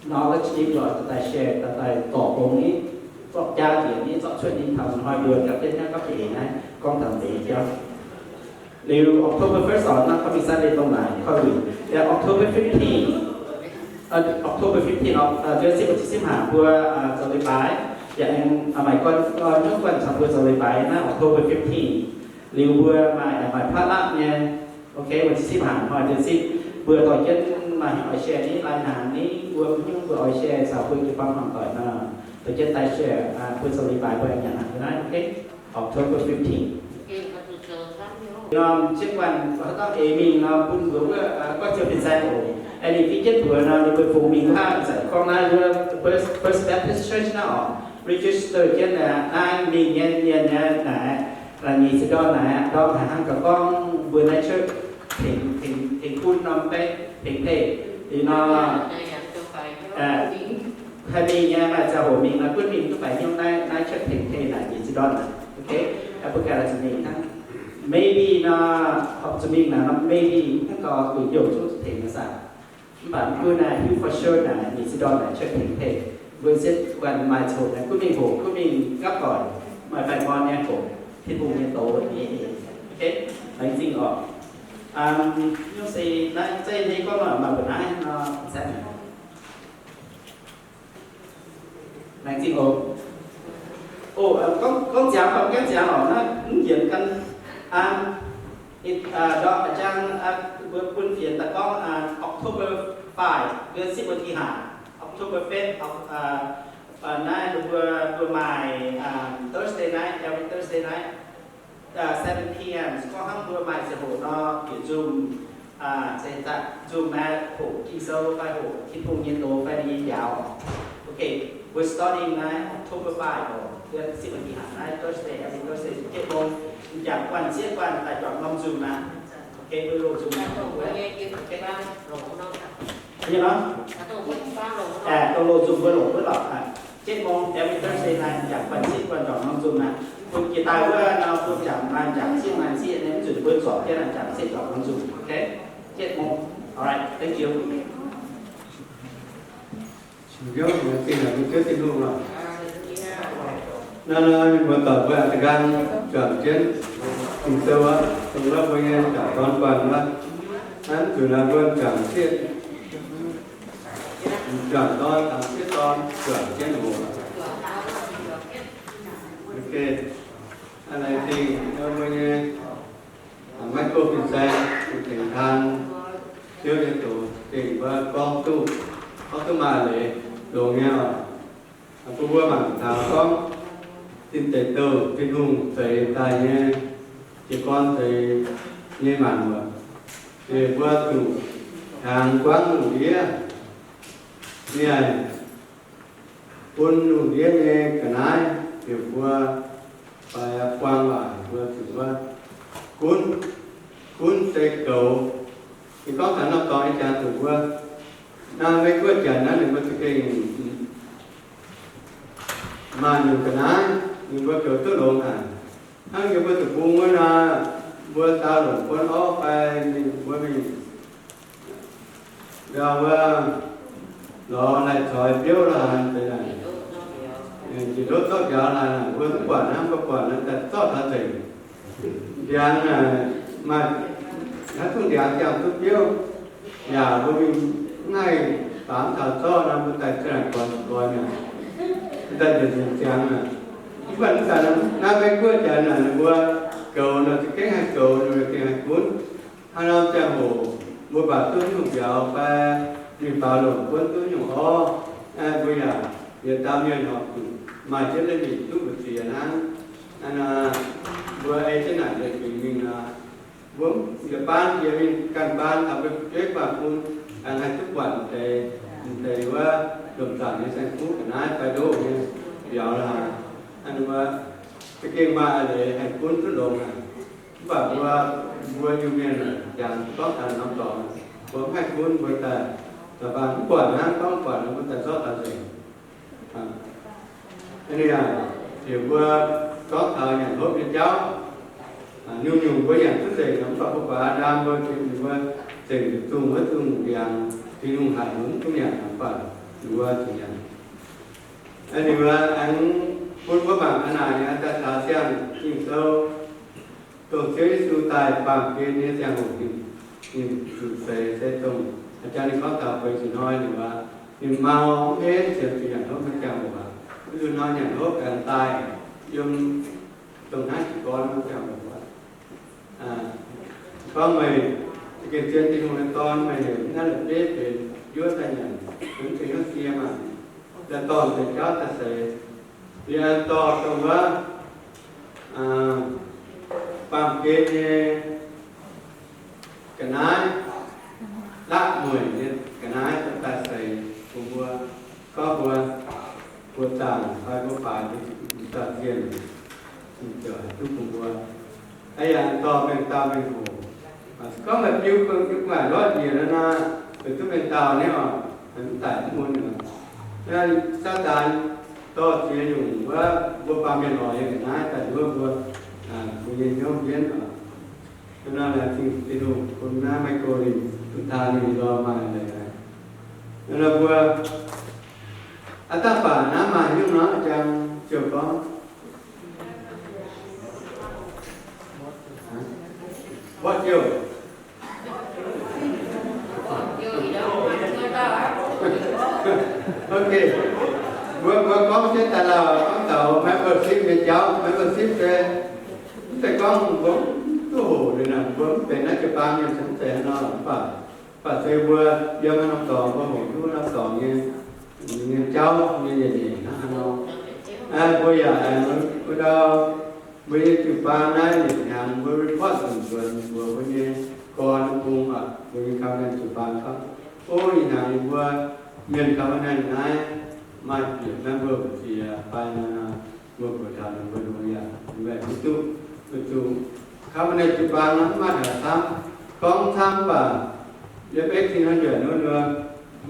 knowledge ni, mbuo oix daaih share, daaih dorh gong ni, zorqv jaa njiec ni, zorqv cuotv ni taux hnoi mbuo gapv jienv hnyouv gapv jiex naaiv gorngv taux deix jauv. Liuz October first oc, naaiv coming Sunday dongh naaic koi wuic. Yaac October fifteen, October fifteen oc, nduov sipv, sipv haac mbuo zoux leiz-baaix. Yaac aengx maaih gorn, gorn hnyouv guanh caux mbuo zoux leiz-baaix naaiv October fifteen. Liuz mbuo maaih, maaih potluck nyei. Ok, mbuo zipv hanc hnoi deix zipv, mbuo dorh jienv maaih hnyouv oix share ni, lai hnaangx ni, mbuo mv nyungc mbuo oix share caux mbuo jiu-baang mangc doic nor, dorh jienv daaih share, bun zoux leiz-baaix mbuo nyanc hnaangx naaiv, ok? October fifteen. Norm jienv guanh haaix dauh eix mingh nor bun mbuox wuov gorngv ziouc fin-saeng oc. Aengx ninh fiev jienv mbuox nor ninh mbuo fungx mingh wuov nzengc gorngv naaiv wuov First Baptist Church naaiv oc, register jienv naaiv mingh nyei mienh nyei naaic, nyic ziepc ndorn naaic, ndorm haaix hnangv gauh gorngv mbuo naaiv church tengx, tengx, tengx bun norm beiv tengx teg. Liuz nor, haih mingh nyei maaih ziangh hoc mingh nor gunv mingh duqv baeqc hnyouv naaiv, naaiv church tengx teg naaic nyic ziepc ndorn naaic. Ok, mbuo ganh zuqc mingh hnangv. Maybe nor, horpc zuqc mingh naaic nor maybe hnangv gau, zuqc youh zungv tengx naaic saah. Mv baac mv gunv naaiv hiuv for sure naaic nyic ziepc ndorn naaic church tengx teg. Mbuo ziouc guanh maaih coc naaic gunv mingh hoqc, gunv mingh gapv doic, maaih baengh orn nyei hoqc Tin-Hungh nyei doz nyei. Ok, laengz zingh oc. Nyungc se naaiv zeiv hneiv gorngv maaih mbuo naaiv nor, laengz zingh oc. O, gorngv, gorngv ziangx, gorngv gaengh ziangx oc, naaiv mv yienc gan. Ndortv a'jang mbuo bun fienx daaih gorngv October five, เดือนสิบ วันที่ห้า October fifth, naaiv mbuo, mbuo maaih Thursday night, every Thursday night, seven P M, se gorngv hnangv mbuo maaih ziangh hoc nor, bieqc nzunc, se daaih nzunc naaiv hoqc Ging-Sou fai hoqc Tin-Hungh nyei doz fai ninh nyei mbiauz. Ok, we're starting naaiv October five oc, เดือนสิบ วันที่ห้า naaiv Thursday, every Thursday เจ็ดโมง m'jangc guanh sieqv guanh daaih juangc norm nzunc aqv. Ok, mbuo longc nzunc aqv. Ok, nyei nor, dongh loz nzunc mbuo longc wuov lorqc. เจ็ดโมง every Thursday naaiv m'jangc guanh sieqv guanh juangc norm nzunc aqv. Bun jiex daaih wuov nor, bun m'jangc maaih m'jangc sieqv maaih sieqv nyei, mv zuqc mbuo zorc jienv m'jangc sieqv juangc norm nzunc. Ok, เจ็ดโมง. All right, thank you. Naaiv nor mienh muoz-doic mbuo a'nqaang juangc jienv Ging-Sou aqv, dongh wuov mbuo nyei m'jangc dorn guanh wuov, hnangv zuqc naaiv mbuo m'jangc sieqv, m'jangc dorn, m'jangc sieqv dorn juangc jienv oc. Ok, laengz zingh mbuo nyei maiv go fin-saeng, tengx taan Ziouv nyei doz, dingc mbuo gorngv duqv, gorngv duqv maaih leiz longx nyei oc. Bun mbuo mangc taux gorngv zinh deix douh Tin-Hungh zeix daaih nyei jiez gorn zeix nyei maanc muotc, liuz mbuo zuqc hnyangx buangv lungh ndiev, mienh bun lungh ndiev nyei ga'naaiv heuc mbuo, fai buang waac mbuo zuqc wuov, gunv, gunv se goux. Ninh gorngv taux norm dorngx nyei jaax zuqc mbuo, naaiv Meiv Guoqv janx naaiv ninh mbuo za'gengh maaih nyungc ga'naaiv ninh mbuo goux duqv longx haic. Hnangv yie mbuo deic-bung wuov naaic, mbuo daaih longc buonv orv fai mingh mbuo mingh ndau wuov lorz naaic coix biouv lorqc haaix deix naaic, njiec ndopv zorqv njaaux laaix naaic, mbuo mv buatc hnangv, mbuo buatc naaic daaih zorqv taux nzengc. Ndiangx naaic maaih haaix zungv ndiangx ziangh duqv biouv, yaac mbuo mingh mv haih baamz taux zorqv nor, mbuo daaih za'naaic goix goix mi'aqv, daaih njiec nzengc ziangx aqv. Mv baac mv baac naaiv Meiv Guoqv janx naaic ninh mbuo goux nor za'gengh haih goux, ninh mbuo gengh haih gunv. Hnangv nor ziangh hoc mbuo baac duqv nyungc mbiauz fai mingh faaux longc buonv duqv nyungc orv, mbuo yaac yietc dauh mienh horpc zuqc maaih jienv leiz-mingh duqv mbu'ziex hnangv. Hnangv nor, mbuo ei jienv naaic leiz-fingx mingh nor, mbuo yietc baan jiex mingh ganh baan taux mbuo fu'jueiv guanh bun, aengx haih duqv buatc m'deix, m'deix wuov lomc zaangc nyei saeng-kuv ga'naaiv fai ndoqv nyei mbiauz lorqc. Hnangv nor, za'gengh maaih leiz haih gunv duqv longx aqv. Mv baac mbuo, mbuo Iu-Mienh jangx gorngv taux norm dorngx, mbuo mv haih gunv, mbuo daaih, daaih baan mv buatc hnangv, gorngv mv buatc nor mbuo daaih zorqv taux nzengc. Ninh aac, heuc mbuo gorngv taux nyanc hopv nyei jauv. Nyungc-nyungc mbuo nyanc duqv nzengc, mv baac mbuo buatc Aa^ndam mbuo, ninh mbuo zengc zuqc zungh wuov zungh ndiangx, Tin-Hungh haic mbuo mv dungx nyanc, mv baac ninh mbuo zuqc nyanc. Ninh mbuo aengx bun mbuo mangc ga'naaic nyei daaih taux siang Ging-Sou, dongh Ziouv Yesu daaih baamh gen nyei ziangh hoc, ninh zuqc seix se dongh a'jang ninh gorngv taux feix ziepc hnoi ninh mbuo, ninh mau mv henv sienx zuqc nyanc hopv nyei ziangh hoc aqv. Wuov nzunc hnoi nyanc hopv aengx daaih yiem dongh naaiv jiez gorn nyei ziangh hoc aqv. Gorngv meih Gengh zien Tin-Hungh nyei Dorn, meih heuc naaiv la'bieiv benx yuov daaih nyanc, mv benx hnyouv sie maah. Daaih dorh deix jauv daaih seix. Liuz aengx dorh dongh wuov baamh gen nyei ga'naaiv, laqv mueic nyei ga'naaiv daaih seix bun mbuo, gorngv mbuo, mbuo zaangc fai mbuo baaix mbuo dauh zienh, ziouc haih duqv bun mbuo. Aa yaac dorh mengh dauh mengh hoc. Se gorngv meih biu gong, biu gu'nguaaic ndortv njiec nor, meih duqv mengh dauh nyei oc, mv daic mv mun oc. Saadaan dorh ziex nyungc wuov mbuo baamh mienh oix nyei ga'naaiv daaih nduov mbuo, mbuo nyei hnyouv mbienv oc. Nor laengz zingh Tin-Hungh bun naaiv Michael ninh duqv taan ninh lorh maaih leiz. Nor mbuo aav dangh baac naaiv maaih nyungc nor, jang ziouc gorngv, mborqv jiouh. Ok, mbuo, mbuo gorngv jienv daaih lauh, gorngv taux membership nyei jauv. Membership se mv zeiz gorngv mbuo mv duqv hoqc liuz naaic, mbuo mv benx naaiv jiu-baang mienh se mv zeiz haaix nor, mv baac, mv baac se mbuo yiem haaix norm dorngx mbuo hoqc duqv norm dorngx nyei, nyei jauv nyei yietc nyeic hnangv haaix nor. Mbuo yaac, mbuo ndau, mbuo nyei jiu-baang naaiv yietc hnyangx mbuo report nzunc nzuonx mbuox mbuo nyei gorn bung, mbuo nyei covenant jiu-baang gorngv, o, ih hnyangx yie mbuo mienh covenant naaiv maaih bieqc member mbu'ziex fai nor, mbuo buatc taux ninh mbuo yaac mv duqv, weic zuqc covenant jiu-baang mv maaih haaix camv, gorngv camv mv baac yiem eighteen hundred wuov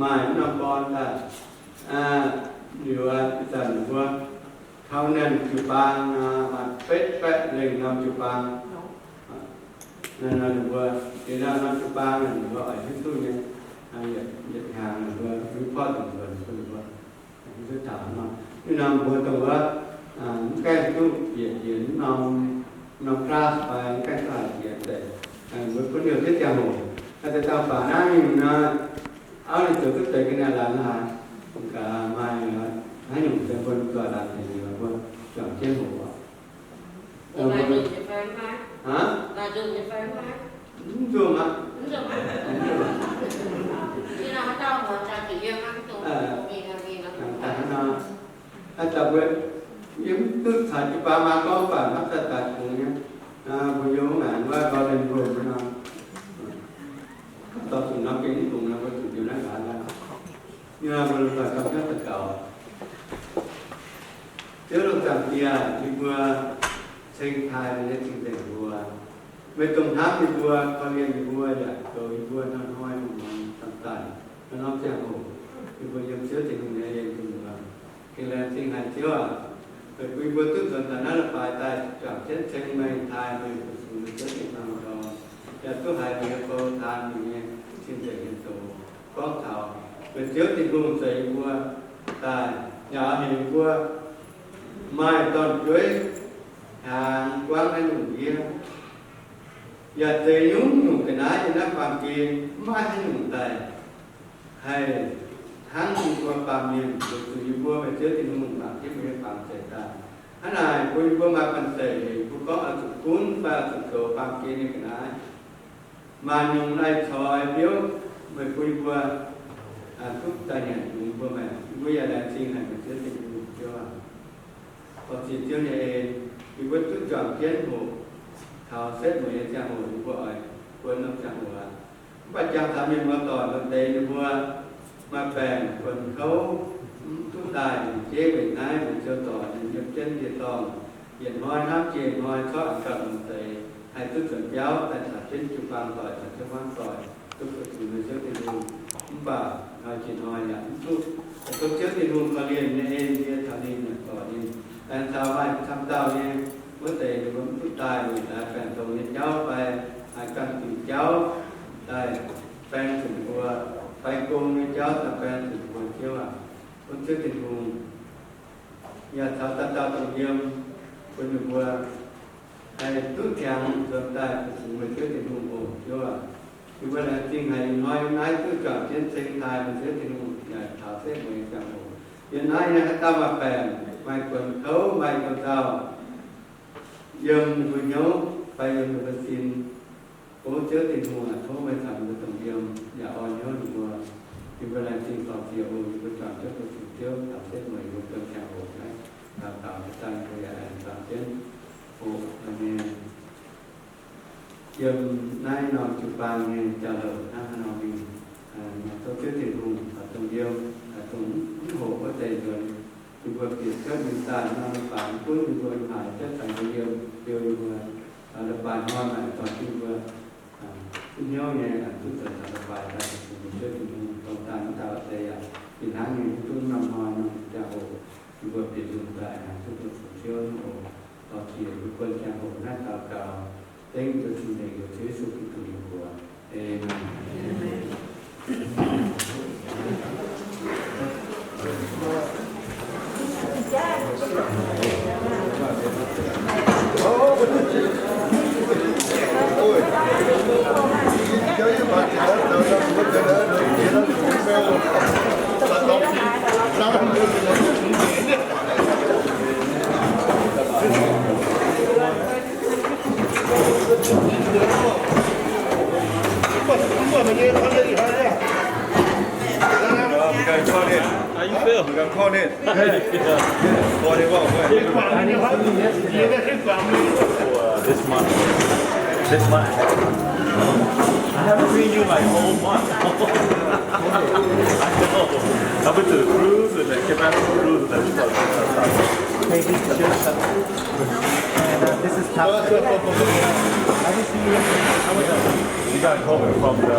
maaih mv norm gorn daaih, liuz ih zanc ninh mbuo covenant jiu-baang maaih betv baeqv lengh norm jiu-baang. Naaiv ninh mbuo, liuz naaiv norm jiu-baang ninh mbuo oix hiuv duqv nyei, yietc hnyangx ninh mbuo report nzunc nzuonx bun ninh mbuo hiuv duqv taux nor. Ninh norm mbuo dongh wuov mv gaengh duqv bieqc yienx norm, norm class fai mv gaengh duqv haiz jiex deix, mbuo bun liouh jienv ziangh hoc. Deix dauh baac naaiv mingh nor, auv ninh zoux duqv deix ga'naaiv laangz haaix, gaax maaih haaix nyungc se bun doic laangz haic liuz mbuo juangc jienv hoc oc. Mv nzunc aqv. Daaih hnangv nor, daaih mbuo yiem duqv caux jiu-baang maa gorngv baac hnangv daaih daaih kungx nyei, mbuo yiem wuov ngaanc wuov gau ninh mbuo nor, dorh zuqc norm gengh mv dungx nor, mbuo zuqc njoux naaiv gaax nor, yie mbuo daaih gamh hnyouv daux gaux. Ziouv lungh zaangc Diex, yie mbuo ceng taaih meih nyei cing-nzengc mbuo. Meih dongh hnamv yie mbuo, korv-lienh yie mbuo, yaac goux yie mbuo hnoi-hnoi muonz-muonz zanc-zanc, hnoi-hnoi ziangh hoc, yie mbuo yiem Ziouv Tin-Hungh nyei en bun yie mbuo. Gengh laengz zingh haic Ziouv aac, meih bun yie mbuo duqv nzuonx taux naaiv leiz-baaix daaih juangc jienv ceng meih, taaih meih, fu-sux meih Ziouv Tin-Hungh nyei dorn, yaac duqv haiz meih nyei bou taan meih nyei cing-nzengc nyei doz, gorngv taux meih Ziouv Tin-Hungh zueiz yie mbuo daaih, yaac heuc yie mbuo maaih dorn-jueiv hnyangx buangv naaiv lungh ndiev. Yaac zeiz nyungc-nyungc ga'naaiv yiem naaiv baamh gen mv maaih haaix nyungc daaih haih hnangv yie mbuo baamh mienh, weic zuqc yie mbuo meih Ziouv Tin-Hungh mangc jienv mbuo nyei fangx zeic daaih. Hnangv naaic bun yie mbuo maaih banh zeic, yie mbuo gorngv oix zuqc gunv fai oix zuqc zoux baamh gen nyei ga'naaiv. Maaih nyungc lai-coix biouv meih bun yie mbuo duqv daaih nyanc yungz mbuo maengc. Yie mbuo yaac laengz zingh haic meih Ziouv Tin-Hungh Ziouv aac. Dorh ziex Ziouv nyei en, yie mbuo duqv juangc jienv hoqc taux setv mueiz nyei ziangh hoc, yie mbuo oix buonv norm ziangh hoc aqv. Mv baac jangx taux mienh muoz-doic maaih deix ninh mbuo maaih baengc buonc kouv, mv duqv daaih lingc jeiv weic naaiv weic ziouc dorh ninh yiem jienv ndie-dorngh, yietc hnoi hnamv jiex hnoi corc aengx gauh longx deix, haih duqv nzuonx biauv daaih caux jienv jiu-baang doic, caux jienv hmuangv doic, duqv fu-sux meih Ziouv Tin-Hungh. Mv baac hnoi jiex hnoi yaac mv duqv. Dongh Ziouv Tin-Hungh korv-lienh nyei en yie taux ninh, dorh ninh, aengx taux maaih camv dauh nyei wuov deix ninh mbuo mv duqv daaih weic daaih baengc dongz nyei jauv fai haaix ganh diuc jauv daaih baeng zuqc mbuo, fai gong nyei jauv daaih baeng zuqc mbuo, Ziouv aac. Bun Ziouv Tin-Hungh yaac caux dauh dauh dongh yiem, bun ninh mbuo haih duqv tiangx nzuonx daaih fu-sux meih Ziouv Tin-Hungh oc, Ziouv aac. Yie mbuo laengz zingh haic ih hnoi yiem naaiv duqv juangc jienv ceng taaih meih Ziouv Tin-Hungh yaac taux setv mueiz ziangh hoc. Yiem naaiv nyei haaix dauh maaih baengc, maaih buonc kouv, maaih gong-nzauh yiem ninh mbuo hnyouv fai yiem ninh mbuo sin, O Ziouv Tin-Hungh aac, tov meih caux mbuo dongh yiem, yaac orn hnyouv ninh mbuo. Yie mbuo laengz zingh dorh ziex oc, yie mbuo juangc jienv mbuo zuqc Ziouv taux setv mueic yie mbuo buonv ziangh hoc naaiv, daux gaux jiex daaih mbuo yaac aengx zuangx jienv oc. Yiem naaiv norm jiu-baang nyei jauv-louc hnangv haaix nor mingh, tov Ziouv Tin-Hungh caux dongh yiem, caux dongh mv hoqc wuov deix nzuonx, yie mbuo bieqc cuotv mingh daaih norm leiz-baaix gunv yie mbuo haaix jatv caux mbuo yiem, beu yie mbuo leiz-baaix hnoi naaic dorh jienv mbuo duqv hnyouv nyei, duqv zoux taux leiz-baaix daaih, Ziouv Tin-Hungh dongh daaih mv daaih wuov deix yaac fih hnangv nyei, duqv norm hnoi norm ziangh hoc yie mbuo bieqc nzunc daaih, duqv bun Ziouv oc. Dorh ziex mbuo buonv ziangh hoc naaiv daux gaux, dengv duqv cing-nzengc yiem Ziouv Yesu Giduc nyei mbuox. Aamen. How you feel? How you feel? This month. This month. I haven't seen you, like, a whole month. I know. I've been to the cruise and then came back from the cruise and then we started doing stuff. Hey, this is Joseph. And, uh, this is Pastor. I haven't seen you. How are you? You got home from the